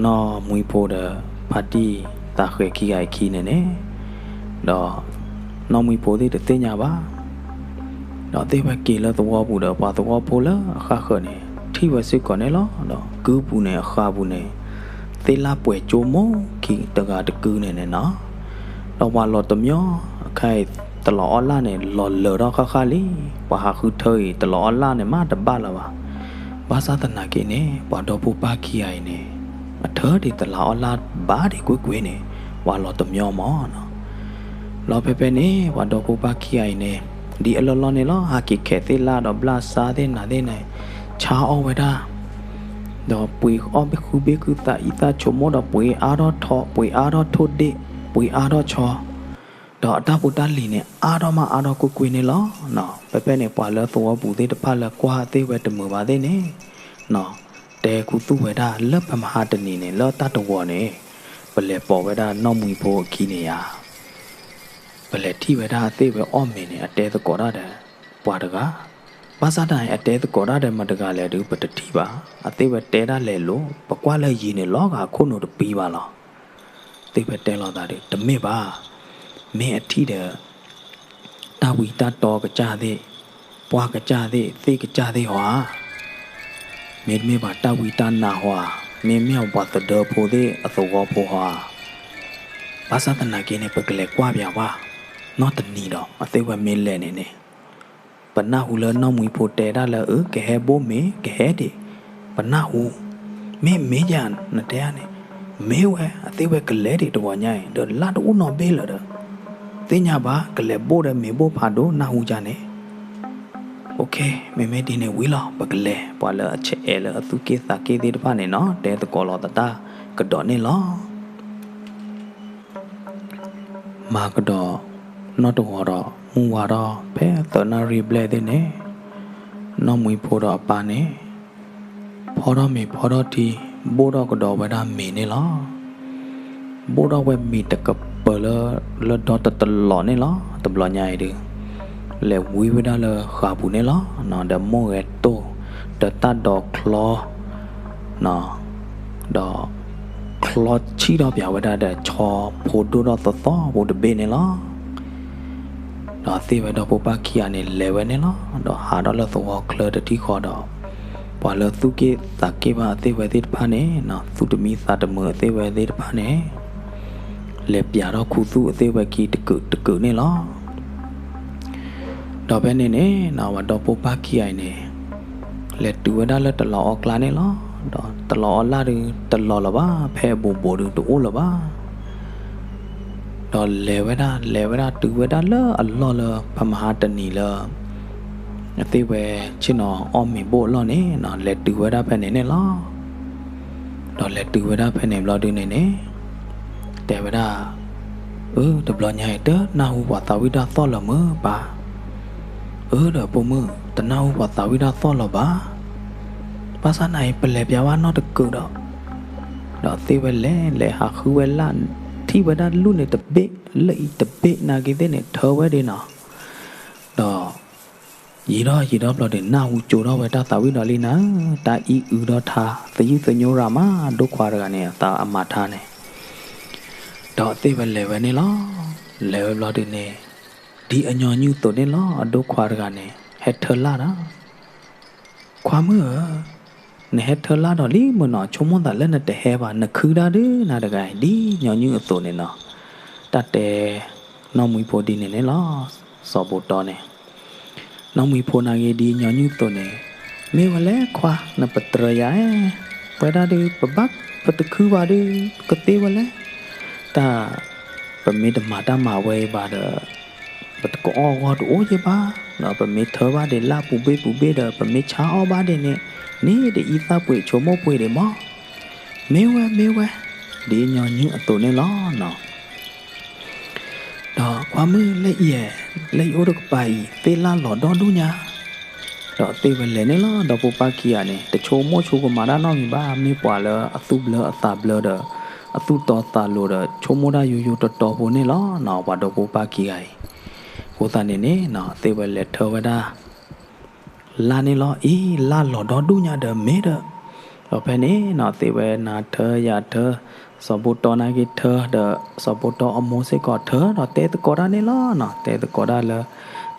နီၢ်မှံဖိဒီး ဖါတံၢ်သးဃဲၤခံဂၤအခံန့ၣ်န့ၣ် ဒီး နီၢ်မှံဖိသ့ၣ်တသ့ၣ်ညါဘၣ်. ဒီးသ့ၣ်ဝဲက့ၤလၢသဝီပူၤဒီး ပှၤသဝီဖိလၢအဃၣ်ဃၢၤန့ၣ် ထံၣ်ဝဲစ့ၢ်ကီးန့ၣ်လီၤ. ဒီးကုပူၤန့ၣ် အဃးပူၤန့ၣ် သ့ၣ်လၢ်ပှဲၤကၠိမိၢ်ခံတဂၤတကုန့ၣ်န့ၣ်နီၤ. ဒီးပှၤလီၤတမီၤ အခါအံၤ တလးအီၣ်လၢ်န့ၣ် လီၤလၢာ်ထီၣ်ဃၣ်ဃၣ်လံ. ပှၤဟးဃုထၢအံၤ တလးအီၣ်လၢ်န့ၣ် မ့ၢ်တဘၣ်လၢၤဘၣ်. ဘၣ်ဆၣ်သနာ်က့န့ၣ် ပှၤဒီဖိပၢ်ခံဂၤအံၤန့ၣ် အထၢဒံးတလးအီၣ်လၢ်ဘၣ်ဒံးကွ့ၢ်ကွ့ၢ်န့ၣ် ပှၤလီၤတမီၤမးနီၤ. လီၤဖဲဖဲန့ၣ် ပှၤဒီဖိပၢ်ခံဂၤအံၤန့ၣ် ဒ်အလီၢ်လီၢ်န့ၣ်လီၤ ဟးက့ၤခဲးသ့ၣ်လၢ်ဒီးဘျၣ်စၢ်သ့ၣ်နၤသ့ၣ်န့ၣ် ဆါအီၣ်ဝဲဒၣ် ဒီးပှ့ၤအီၣ်ဘ့ၣ်ဃုဘ့ၣ်ဃုသးအံသၣ်ဆိကမိၣ်ဒီး ပှ့ၤအါထီၣ်ထိး ပှ့ၤအါထီၣ်ထိၣ်ဒ့ၣ် ပှ့ၤအါထီၣ်ဆီ ဒီးအတၢ်ဖိတၢ်လံၤန့ၣ် အါထီၣ်မးအါထီၣ်ကွ့ၢ်ကွ့ၢ်န့ၣ်လီၤ. ဖဲဖဲန့ၣ် ပှၤလၢသဝီပူၤသ့ၣ်တဖၣ်လၢကွၢ်သ့ၣ်ဝဲတမုာ်ဘၣ်သ့ၣ်န့ၣ် တဲခူသူၣ်ဝဲဒၣ် လၢပမဟါတနံၤန့ၣ် လၢတၢ်တဝီၤန့ၣ် ပလဲၤပိာ်ဝဲဒၣ်နီၢ်မှံဖိအခံန့ၣ်ယါ ပလဲၤထံၣ်ဝဲဒၣ်အသ့ၣ်ဝဲအီၣ်မ့ၤန့ၣ် အတဲသကိးတၢ်ဒီး ပှၤတဂၤ, ဘၣ်ဆၣ်တၢ်အံၤ အတဲသကိးတၢ်ဒီးမတဂၤလဲၣ်ဒုး ပတထံၣ်ဘၣ်. အသ့ၣ်ဝဲတဲဒၣ်လဲၤလိၤ ပကွၢ်လၢယံၤန့ၣ် လီၤဂာ်ခိၣ်နူာ်တပံဘၣ်လီၤ. သ့ၣ်ဝဲတဲလိာ်သးဒီး တမ့ၢ်ဘၣ်, မ့ၢ်အထံၣ်ဒီး တၢ်ဝံတၢ်တီကစၢ်သ့ၣ်, ပှၢ်ကစၢ်သ့ၣ်, သ့ၣ်ကစၢ်သ့ၣ်ဟီဧါ. မ့တမ့ၢ်ဘၣ် တၢ်ဝံတၢ်နါဟီဧါ, မ့မ့ၢ်ပှၤသဒၢဖိသ့ၣ်အသဝီဖိဟီဧါ. ဘၣ်ဆၣ်သနာ်က့န့ၣ် ပကလဲၤကွၢ်ပၠးဝဲ နီၢ်တနံၤဒီး အသ့ၣ်ဝဲမ့ၢ်လဲၤန့ၣ်န့ၣ် ပနၢ်ဟူလၢနီၢ်မှံဖိတဲဒၣ်လၢ အၢ ကဟဲဘိၣ်မ့ၤ ကဟဲဒံး, ပနၢ်ဟူ, မ့ၢ်မ့ၢ်ယၤနတဲန့ၣ်, မ့ၢ်ဝဲ အသ့ၣ်ဝဲကလဲၤဒံးတဂီၤညါအံၤ ဒီးလၢတအိၣ်နီတဘ့ၣ်လၢၤဒီး, သ့ၣ်ညါဘၣ် ကလဲၤဘိၣ်ဒီးမ့ၤဘိၣ်ဖးဒိၣ်နၢ်ဟူယၤန့ၣ် OK, မ့မ့ၢ်ဒ်န့ၣ်ဝံၤလီၤ ပကလဲၤ, ပှၤလၢအဆဲးအဲၣ်လၢအသူၣ်က့ၣ်သးက့ၣ်သ့ၣ်တဖၣ်န့ၣ်နီၤ တဲသကိးလိာ်သးတၢ်ကဒီးန့ၣ်လီၤ. မၤကဒီး နီၢ်တဂီၤဒီး မုၢ်ဝါထီၣ် ဖဲသၢနၣ်ရံၣ်ဘျဲၣ်သ့ၣ်န့ၣ်, နီၢ်မှံဖိဒီးအပၢ်န့ၣ် ဖီထီၣ်မ့ၤဖီထီၣ်ထံ, ဘိၣ်ထီၣ်ကဒီးဝဲဒၣ်မ့ၤန့ၣ်လီၤ. ဘိၣ်ထီၣ်ဝဲမ့ၤတကပၤလၢ လၢဒီတတလီၤန့ၣ်လီၤ. တဘျီညါအံၤဒုး လဲၤဝံဝဲဒၣ်လၢဃာ်ပူၤန့ၣ်လီၤ. ဒီးမိၢ်ဂဲၤတိၢ် ဒီးတၢ်ဒိးချီ ဒီးချီဆံၣ်ထီၣ်ပၠးဝဲဒၣ်ဒီး ဆီဖိဒိၣ်ထီၣ်သီသီဖိတဘ့ၣ်န့ၣ်လီၤ. ဒီးသ့ၣ်ဝဲဒီဖိပၢ်ခံဂၤန့ၣ် လဲၤဝဲန့ၣ်လီၤ. ဒီးဟးထီၣ်လၢသဝီချၢတထံၣ်ဃီဒီး ပှၤလၢသူၣ်က့ၣ်သးက့ၣ်ဘၣ်အသ့ၣ်ဝဲသ့ၣ်တဖၣ်န့ၣ် သူၣ်တမံသးတမုာ်အသ့ၣ်ဝဲသ့ၣ်တဖၣ်န့ၣ် လဲၤပျးထီၣ်ခူသူၣ်အသ့ၣ်ဝဲခံတကုာ်တကုာ်န့ၣ်လီၤ. ဒီးဖဲန့ၣ်န့ၣ် ပှၤဒီဖိပၢ်ခံဂၤအံၤန့ၣ် လဲၤတုၤဝဲဒၣ်လၢတလီၤအီၣ်ကျါန့ၣ်လီၤ. ဒီးတလီၤအီၣ်လၣ်ဒုးတလီၤလၢၤဘၣ်, ဖဲအဘူးဘူးဒုးတအိၣ်လၢၤဘၣ်. ဒီးလဲၤဝဲဒၣ် လဲၤဝဲဒၣ်တုၤဝဲဒၣ်လၢအလီၢ်လၢ ဖဲမဟါတနံၤလၢ အသ့ၣ်ဝဲဆ့ၣ်နီၤအီၣ်မ့ၤဘိၣ်အလီၢ်န့ၣ် လဲၤတုၤဝဲဒၣ်ဖဲန့ၣ်န့ၣ်လီၤ. ဒီးလဲၤတုၤဝဲဒၣ်ဖဲန့ၣ်ဘျီဒုန့ၣ်န့ၣ် တဲဝဲဒၣ်, အၢ တဘျီညါအံၤ တနၢ်ဟူပှၤသးဝံၣ်တၢ်သီၣ်လၢၤမုၢ်ပၢ်. အၢ ဒီးဖိမုၣ် တနၢ်ဟူပှၤသးဝံၣ်တၢ်သီၣ်လၢၤဘၣ်. ဘၣ်ဆၣ်နာ်အံၤ ပလဲၤပျးဘၣ်နီတကုာ်ဒီး ဒီးသ့ၣ်ဝဲလဲၤ လဲၤဟးဃုဝဲလၢ် ထံၣ်ဝဲဒၣ်လူၢ်န့ၣ်တဘ့ၣ် လၢအံၤတဘ့ၣ်နာ်က့သ့ၣ်န့ၣ် ထၢဝဲဒၣ်နီၤ. ဒီး ယံာ်ထီၣ်ယံာ်ထီၣ်ဘျီဒုး နၢ်ဟူကၠိထီၣ်ဝဲတၢ်သးဝံၣ်ဒီးလံနၤ, တၢ်အံၣ်အုဒီထါ သယုၢ်သညိရၤမး ဒိၣ်ခွါတဂၤန့ၣ် အသးအမၤထါန့ၣ်. ဒီးသ့ၣ်ဝဲလဲၤဝဲန့ၣ်လီၤ. လဲၤဝဲဘျီဒုန့ၣ် ဒ်အညီနုၢ်အသိးန့ၣ်လီၤ. အဒိၣ်ခွါတဂၤန့ၣ် ဟဲထၢလၢ်ဒီး ခွါမုၣ်ဧၢ, နဟဲထၢလၢ်ဒီးလံမုၢ်နီၤ, ဆိကမိၣ်သးလၢနတဟဲဘၣ်, နခုဒၣ်ဒုးနၤတဂၤအံၤ ဒ်ညီနုၢ်အသိးန့ၣ်နီၤ. တၢ်တဲနီၢ်မှံဖိဒ်န့ၣ်န့ၣ်လီၤ. စီၤဘိတီန့ၣ် နီၢ်မှံဖိနာ်က့ ဒ်ညီနုၢ်အသိးန့ၣ်, မ့ၢ်ဝဲလဲၣ်ခွါ, နပတြၢၤယၤ, ပဝဲဒၣ်ဒုး ပဘၣ်ပတခုဘၣ်ဒုး ကသ့ဝဲလဲၣ်. တၢ် ပမ့ၢ်တမၤတၢ်မၤဝဲအံၤဘၣ်ဒီး ပတကအီၣ်အဂီၢ်တအိၣ်ယဲဘၣ်, ဒီးပမ့ၢ်ထၢဘၣ်ဒံးလၢ်ပူၤဘ့ၣ်ပူၤဘ့ၣ်ဒီး ပမ့ၢ်ဆါအီၣ်ဘၣ်ဒံးန့ၣ် န့ၢ်ဒ်အံသၣ်ပှ့ၤဆိကမိၣ်ပှ့ၤဒံးမး. မ့ၢ်ဝဲ မ့ၢ်ဝဲ, ဒ်ညီနုၢ်အသိးန့ၣ်လီၤနီၤ. ဒီးခွါမုၣ်လၢအံၤ, လၢအံၤအိၣ်တကပၤအံၤ သ့ၣ်လၢ်လီၤဒီဒူၣ်ညါ. ဒီးသ့ၣ်ဝဲလဲၤန့ၣ်လီၤ. ဒီးဖိပၢ်ခံဂၤန့ၣ် တဆိကမိၣ်ဆိကမးတၢ်နီတမံၤဘၣ်, မ့ၢ်ပှၤလၢအသူၣ်ဘျၢအသးဘျၢဒီး အသူၣ်တီသးလိၤဒီး ဆိကမိၣ်တၢ်ယိယိတီတီဖိန့ၣ်လီၤနီၤ, ပှၤဒီဖိပၢ်ခံဂၤအံၤ. အဃိသတးန့ၣ်န့ၣ် သ့ၣ်ဝဲလဲၤထၢဝဲဒၣ် လၢ်န့ၣ်လီၤ. အံၤ လၢ်လီၤဒီဒူၣ်ညါဒီးမ့ၢ်ဒီး, ဒီးဖဲန့ၣ်နီၤ သ့ၣ်ဝဲနၤထၢယၤထၢ, စီၤဘိတီနာ်က့ထၢဒီး စီၤဘိတီအမိၢ်စ့ၢ်ကီးထၢဒီး တဲသကိးတၢ်န့ၣ်လီၤနီၤ. တဲသကိးတၢ်လၢ တၢ်ဂ့ၢ်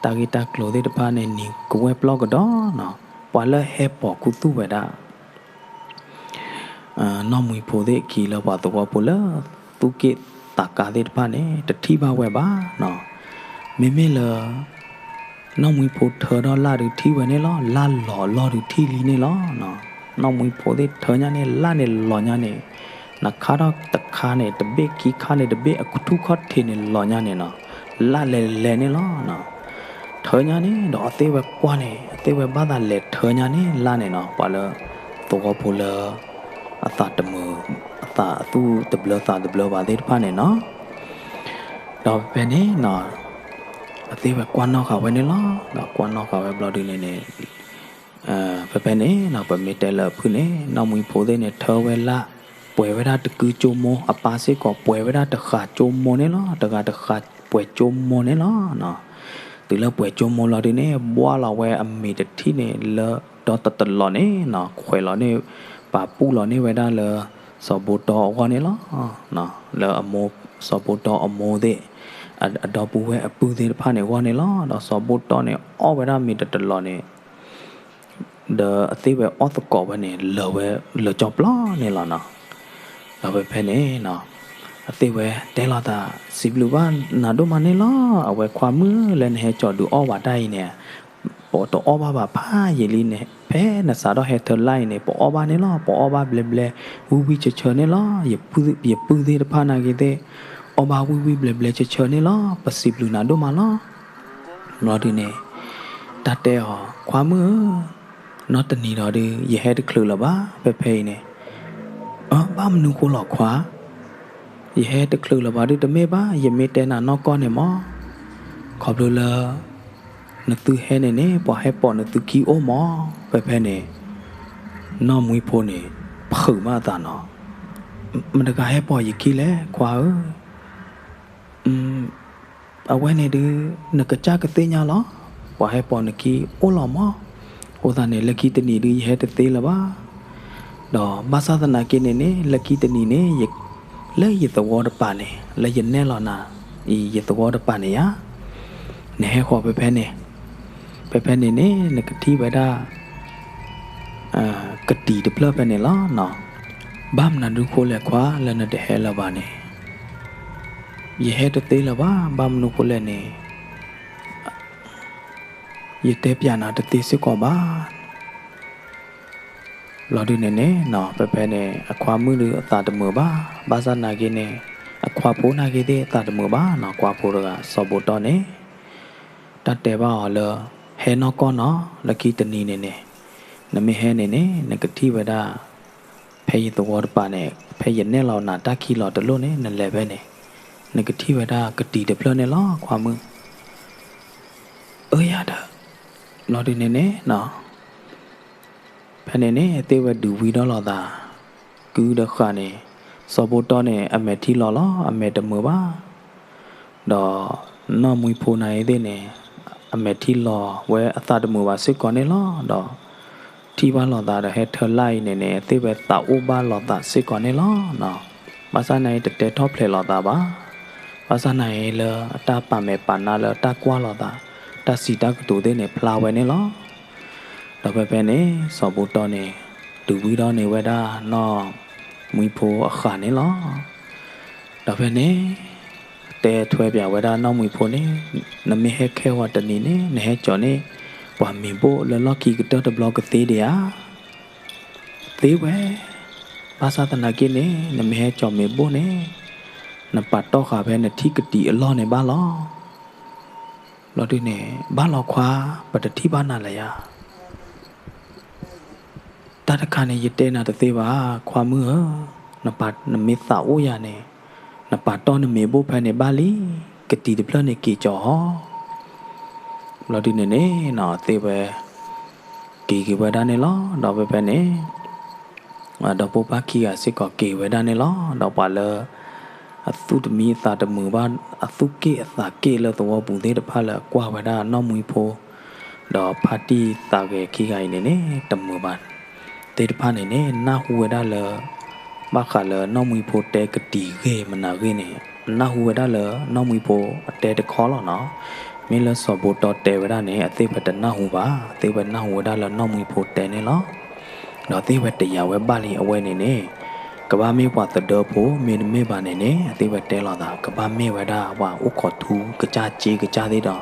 တၢ်ကျိၤသ့ၣ်တဖၣ်န့ၣ် နံၤကဝဲၢ်ပျီၢ်ကဒီးနီၤ. ပှၤလၢဟဲပိာ်ခူသူၣ်ဝဲဒၣ် နီၢ်မှံဖိသ့ၣ်အခံလၢပှၤသဝီဖိလၢ သူၣ်က့ၣ်သးကါသ့ၣ်တဖၣ်န့ၣ် တထံၣ်ဘၣ်ဝဲဘၣ်နီၤ. မ့မ့ၢ်လၢ နီၢ်မှံဖိထၢထီၣ်လၢ်ဒုးထံၣ်ဝဲန့ၣ်လီၤ. လၢ်လီၤလီၢ်ဒုးထံၣ်လံန့ၣ်လီၤ. နီၢ်မှံဖိသ့ၣ်ထၢညါန့ၣ် လၢ်န့ၣ်လီၤညါန့ၣ်, နခါထီၣ်တခါန့ၣ် တဘ့ၣ်ခံခါန့ၣ် တဘ့ၣ်အထူၣ်ခီၣ်ထံးန့ၣ်လီၤညါန့ၣ်နီၤ. လၢ်လဲၤလဲၤန့ၣ်လီၤ. ထၢညါန့ၣ် ဒီးအသ့ၣ်ဝဲကွၢ်န့ၣ် အသ့ၣ်ဝဲဘၣ်သးလဲၤထၢညါန့ၣ် လၢ်န့ၣ်နီၤ. ပှၤလၢ သဝီဖိလၢ အသးတမုာ် အသးအသူၣ်တဘျၢသးတဘျၢဘၣ်သ့ၣ်တဖၣ်န့ၣ်နီၤ. ဒီးဖဲဖဲန့ၣ်နီၤ အသ့ၣ်ဝဲကွၢ်နီၣ်ဃာ်ဝဲန့ၣ်လီၤ. ဒီးကွၢ်နီၣ်ဃာ်ဝဲဘျီဒုန့ၣ်န့ၣ် ဖဲဖဲန့ၣ်နီၤ ပမ့ၢ်တဲလၢအဖုၣ်န့ၣ် နီၢ်မှံဖိသ့ၣ်န့ၣ် ထၢဝဲလၢ် ပှဲၤဝဲဒၣ်တကုကၠိမိၢ်, အပၢ်စ့ၢ်ကီးပှဲၤဝဲဒၣ်တဃာ်ကၠိမိၢ်န့ၣ်လီၤ. တဂၤတဃာ်ပှဲၤကၠိမိၢ်န့ၣ်လီၤ. တုၤလၢပှဲၤကၠိမိၢ်လီၤဒုန့ၣ် ဘှၣ်လီၤဝဲအမ့ၤတထံၣ်န့ၣ် လၢဒီတတလီၤန့ၣ်နီၤ ခွဲးလီၤန့ၣ် ပာ်ပူၣ်လီၤန့ၢ်ဝဲဒၣ်လၢ စီၤဘိတီအဂီၢ်န့ၣ်လီၤ. လၢအမိၢ် စီၤဘိတီအမိၢ်သ့ၣ် အဒီပုၢ်ဝဲၢ်အပုၢ်သ့ၣ်တဖၣ်န့ၣ်အဂီၢ်န့ၣ်လီၤ. ဒီးစီၤဘိတီန့ၣ် အီၣ်ဝဲဒၣ်မ့ၤတတလီၤန့ၣ် ဒီးအသ့ၣ်ဝဲအီၣ်သကိးဝဲန့ၣ် လၢာ်ဝဲလၢာ်ကၠီပျီန့ၣ်လီၤနီၤ. ဒီးဖဲဖဲန့ၣ်နီၤ အသ့ၣ်ဝဲတဲလီၤသး စံးဘျုးဘၣ်နၤဒိၣ်မးန့ၣ်လီၤ. အဝဲခွါမုၣ်လၢနဟဲကၠီၤဒုးအီၣ်ဝဲတၢ်အံၤန့ၣ် ပတအီၣ်ဘၣ်ဘၣ်ဖးယံာ်လံန့ၣ် ဖဲနစးထီၣ်ဟဲထၢလၢ်အံၤန့ၣ် ပအီၣ်ဘၣ်န့ၣ်လီၤ. ပအီၣ်ဘၣ်ဘျဲဘျဲ ဝံၣ်ဝံၣ်ဆၢဆၢန့ၣ်လီၤ. ယပုၢ်သ့ၣ်တဖၣ်နာ်က့သ့ၣ် အီၣ်ဘၣ်ဝံၣ်ဝံၣ်ဘျဲဘျဲဆၢဆၢန့ၣ်လီၤ. ပစံးဘျုးနၤဒိၣ်မးလီၤ. ဘျီဒုန့ၣ် တၢ်တဲအီၤ ခွါမုၣ်ဧၢ, နီၢ်တနံၤဒီးဒုး ယဟဲတချုးလၢၤဘၣ် ဖဲဖဲအံၤန့ၣ်. အၢ ဘၣ်မနုၤဃိလီၤခွါ, ယဟဲတချုးလၢၤဘၣ်ဒုးတမ့ၢ်ဘၣ် ယမ့ၢ်တဲနၤနီၢ်ကီၢ်န့ၣ်မး, ခီဖျိလၢ နသုဟဲန့ၣ်န့ၣ် ပှၤဟဲပိာ်နသုခံအိၣ်မး, ဖဲဖဲန့ၣ် နီၢ်မှံဖိန့ၣ် ဖုးမးအသးနီၤ, မတဂၤဟဲပိာ်ယခံလဲၣ် ခွါဧၢ, အဝဲန့ၣ်ဒုး နကစၢ်ကသ့ၣ်ညါလီၤ, ပှၤဟဲပိာ်နခံအိၣ်လီၤမး, အဃိသတးန့ၣ် လၢခံတနံၤဒုး ယဟဲတသ့လၢၤဘၣ်, ဒီးဘၣ်ဆၣ်သနာ်က့န့ၣ်န့ၣ် လၢခံတနံၤန့ၣ် လၢယသဝီတပၤန့ၣ် လၢယနဲၣ်လီၤနၤအံၤ ယသဝီတပၤန့ၣ်ဧါ, နဟဲဃီၤဖဲဖဲန့ၣ်, ဖဲဖဲန့ၣ်န့ၣ် နကထံၣ်ဝဲဒၣ် ကတံၤတဖျၢၣ်ဖဲန့ၣ်လီၤနီၤ. ဘၣ်မနုၤဒုးဃိလဲၣ်ခွါလၢနတဟဲလၢၤဘၣ်န့ၣ်, ယဟဲတသ့လၢၤဘၣ်, ဘၣ်မနုၤဃိလဲၣ်န့ၣ် ယတဲပျးနၤတသ့စ့ၢ်ကီးဘၣ်. လီၤဒုးန့ၣ်န့ၣ်နီၤ ဖဲဖဲန့ၣ် အခွါမုၣ်ဒုးအသးတမုာ်ဘၣ်. ဘၣ်ဆၣ်နာ်က့န့ၣ် အခွါဖိနာ်က့သ့ၣ်အသးတမုာ်ဘၣ်နီၤ. ကွၢ်ဖိတဂၤ စီၤဘိတီၢ်န့ၣ် တၢ်တဲဘၣ်အီၤလၢ ဟဲနီၢ်ကီၢ်နီၤ လၢခံတနံၤန့ၣ်န့ၣ် နမ့ၢ်ဟဲန့ၣ်န့ၣ် နကထံၣ်ဝဲဒၣ် ဖဲယသဝီတပၤန့ၣ် ဖဲယနဲၣ်လီၤနၤတၢ်ခံလီၤတလိၣ်န့ၣ် နလဲၤဖဲန့ၣ် နကထံၣ်ဝဲဒၣ်ကတံၤတဖျၢၣ်န့ၣ်လီၤ ခွါမုၣ်. အၢယၤဒီး လီၤဒုးန့ၣ်န့ၣ်နီၤ ဖဲန့ၣ်န့ၣ် သ့ၣ်ဝဲဒုးဝံထီၣ်လိာ်သး ကုဒီးဃာ်န့ၣ် စီၤဘိတီၢ်န့ၣ် အမဲာ်ထံလီၤလီၤ အမဲာ်တမုာ်ဘၣ်. ဒီးနီၢ်မှံဖိနာ်အံၤသ့ၣ်န့ၣ် အမဲာ်ထံလီၤဝဲအသးတမုာ်ဘၣ်စ့ၢ်ကီးန့ၣ်လီၤ. ဒီးထံၣ်ဘၣ်လိာ်သးဒီးဟဲထၢလၢ်အံၤန့ၣ်န့ၣ် သ့ၣ်ဝဲသးအိၣ်ဘၣ်လိာ်သးစ့ၢ်ကီးန့ၣ်လီၤနီၤ. ဘၣ်ဆၣ်နာ်အံၤတတဲထီၣ်ဖျဲးလိာ်သးဘၣ်. ဘၣ်ဆၣ်နာ်အံၤလၢအတၢ်ပာ်မဲာ်ပာ်နါလၢတၢ်ကွၢ်လိာ်သး တၢ်စံးတၢ်ကတိၤသ့ၣ်န့ၣ် ဖျါဝဲန့ၣ်လီၤ. ဒီးဖဲဖဲန့ၣ် စီၤဘိတီၢ်န့ၣ် ဒုးဝံထီၣ်န့ၢ်ဝဲဒၣ်နီၢ်မှံဖိအဃာ်န့ၣ်လီၤ. ဒီးဖဲန့ၣ် တဲထွဲပၠးဝဲဒၣ်နီၢ်မှံဖိန့ၣ် နမ့ၢ်ဟဲခဲဂီၤတနံၤန့ၣ် နဟဲကၠီၤန့ၢ် ပှၤမ့ၤဘိၣ်လၢလီၢ်ခံကတၢၢ်တဘျီကသ့ဒံးဧါ. သ့ဝဲ, ဘၣ်ဆၣ်သနာ်က့န့ၣ် နမ့ၢ်ဟဲကၠီၤမ့ၤဘိၣ်န့ၣ် နပာ်တီၢ်ဃာ်ဖဲနထံၣ်ကတံၤအလီၢ်န့ၣ်ဘၣ်လီၤ. လီၤဒုးန့ၣ် ဘၣ်လီၤခွါ ပတထံၣ်ဘၣ်နၤလၢၤယၤ တၢ်တခါန့ၣ် ယတဲနၤတသ့ဘၣ် ခွါမုၣ်ဧၢ, နမ့ၢ်သးအိၣ်ယၤန့ၣ် နပာ်တီၢ်နမ့ၤဘိၣ်ဖဲန့ၣ်ဘၣ်လံ, ကတံၤတဖျၢၣ်န့ၣ်က့ၤကၠီၤဟီ. ဘျီဒုးန့ၣ်န့ၣ်နီၤ သ့ၣ်ဝဲ က့ၤက့ၤဝဲဒၣ်န့ၣ်လီၤ. ဒီးဖဲဖဲန့ၣ် ဒီဖိပၢ်ခံဂၤစ့ၢ်ကီးက့ၤဝဲဒၣ်န့ၣ်လီၤ. ဒီးပှၤလၢ အသူၣ်တမံအသးတမုာ်ဘၣ် အသူၣ်က့ၣ်အသးက့ၣ်လၢသဝီပူၤသ့ၣ်တဖၣ်လၢအကွၢ်ဝဲဒၣ်နီၢ်မှံဖိ ဒီးဖါတံၢ်သးဂဲၤခံဂၤအံၤန့ၣ်န့ၣ် တမုာ်ဘၣ်သ့ၣ်တဖၣ်န့ၣ်န့ၣ် နၢ်ဟူဝဲဒၣ်လၢ ဘၣ်ဃးလၢနီၢ်မှံဖိတဲကတံၤဂ့ၢ်မနုၤဂ့ၢ်န့ၣ် နၢ်ဟူဝဲဒၣ်လၢနီၢ်မှံဖိအတဲတခီလီၤနီၤ. မ့ၢ်လၢစီၤဘိတီတဲဝဲဒၣ်န့ၣ် အသ့ၣ်ဝဲတနၢ်ဟူဘၣ်, အသ့ၣ်ဝဲနၢ်ဟူဝဲဒၣ်လၢနီၢ်မှံဖိတဲန့ၣ်လီၤ. ဒီးသ့ၣ်ဝဲတယာ်ဝဲဘၣ်လံအဝဲန့ၣ်န့ၣ် ကဘၣ်မ့ၢ်ပှၤသဒၢဖိ မ့တမ့ၢ်ဘၣ်န့ၣ်န့ၣ် အသ့ၣ်ဝဲတဲလိာ်သး ကဘၣ်မ့ၢ်ဝဲဒၣ်ပှၤအိၣ်ခိးထူကစၢ်စ့ကစၢ်သ့ၣ်ဒီး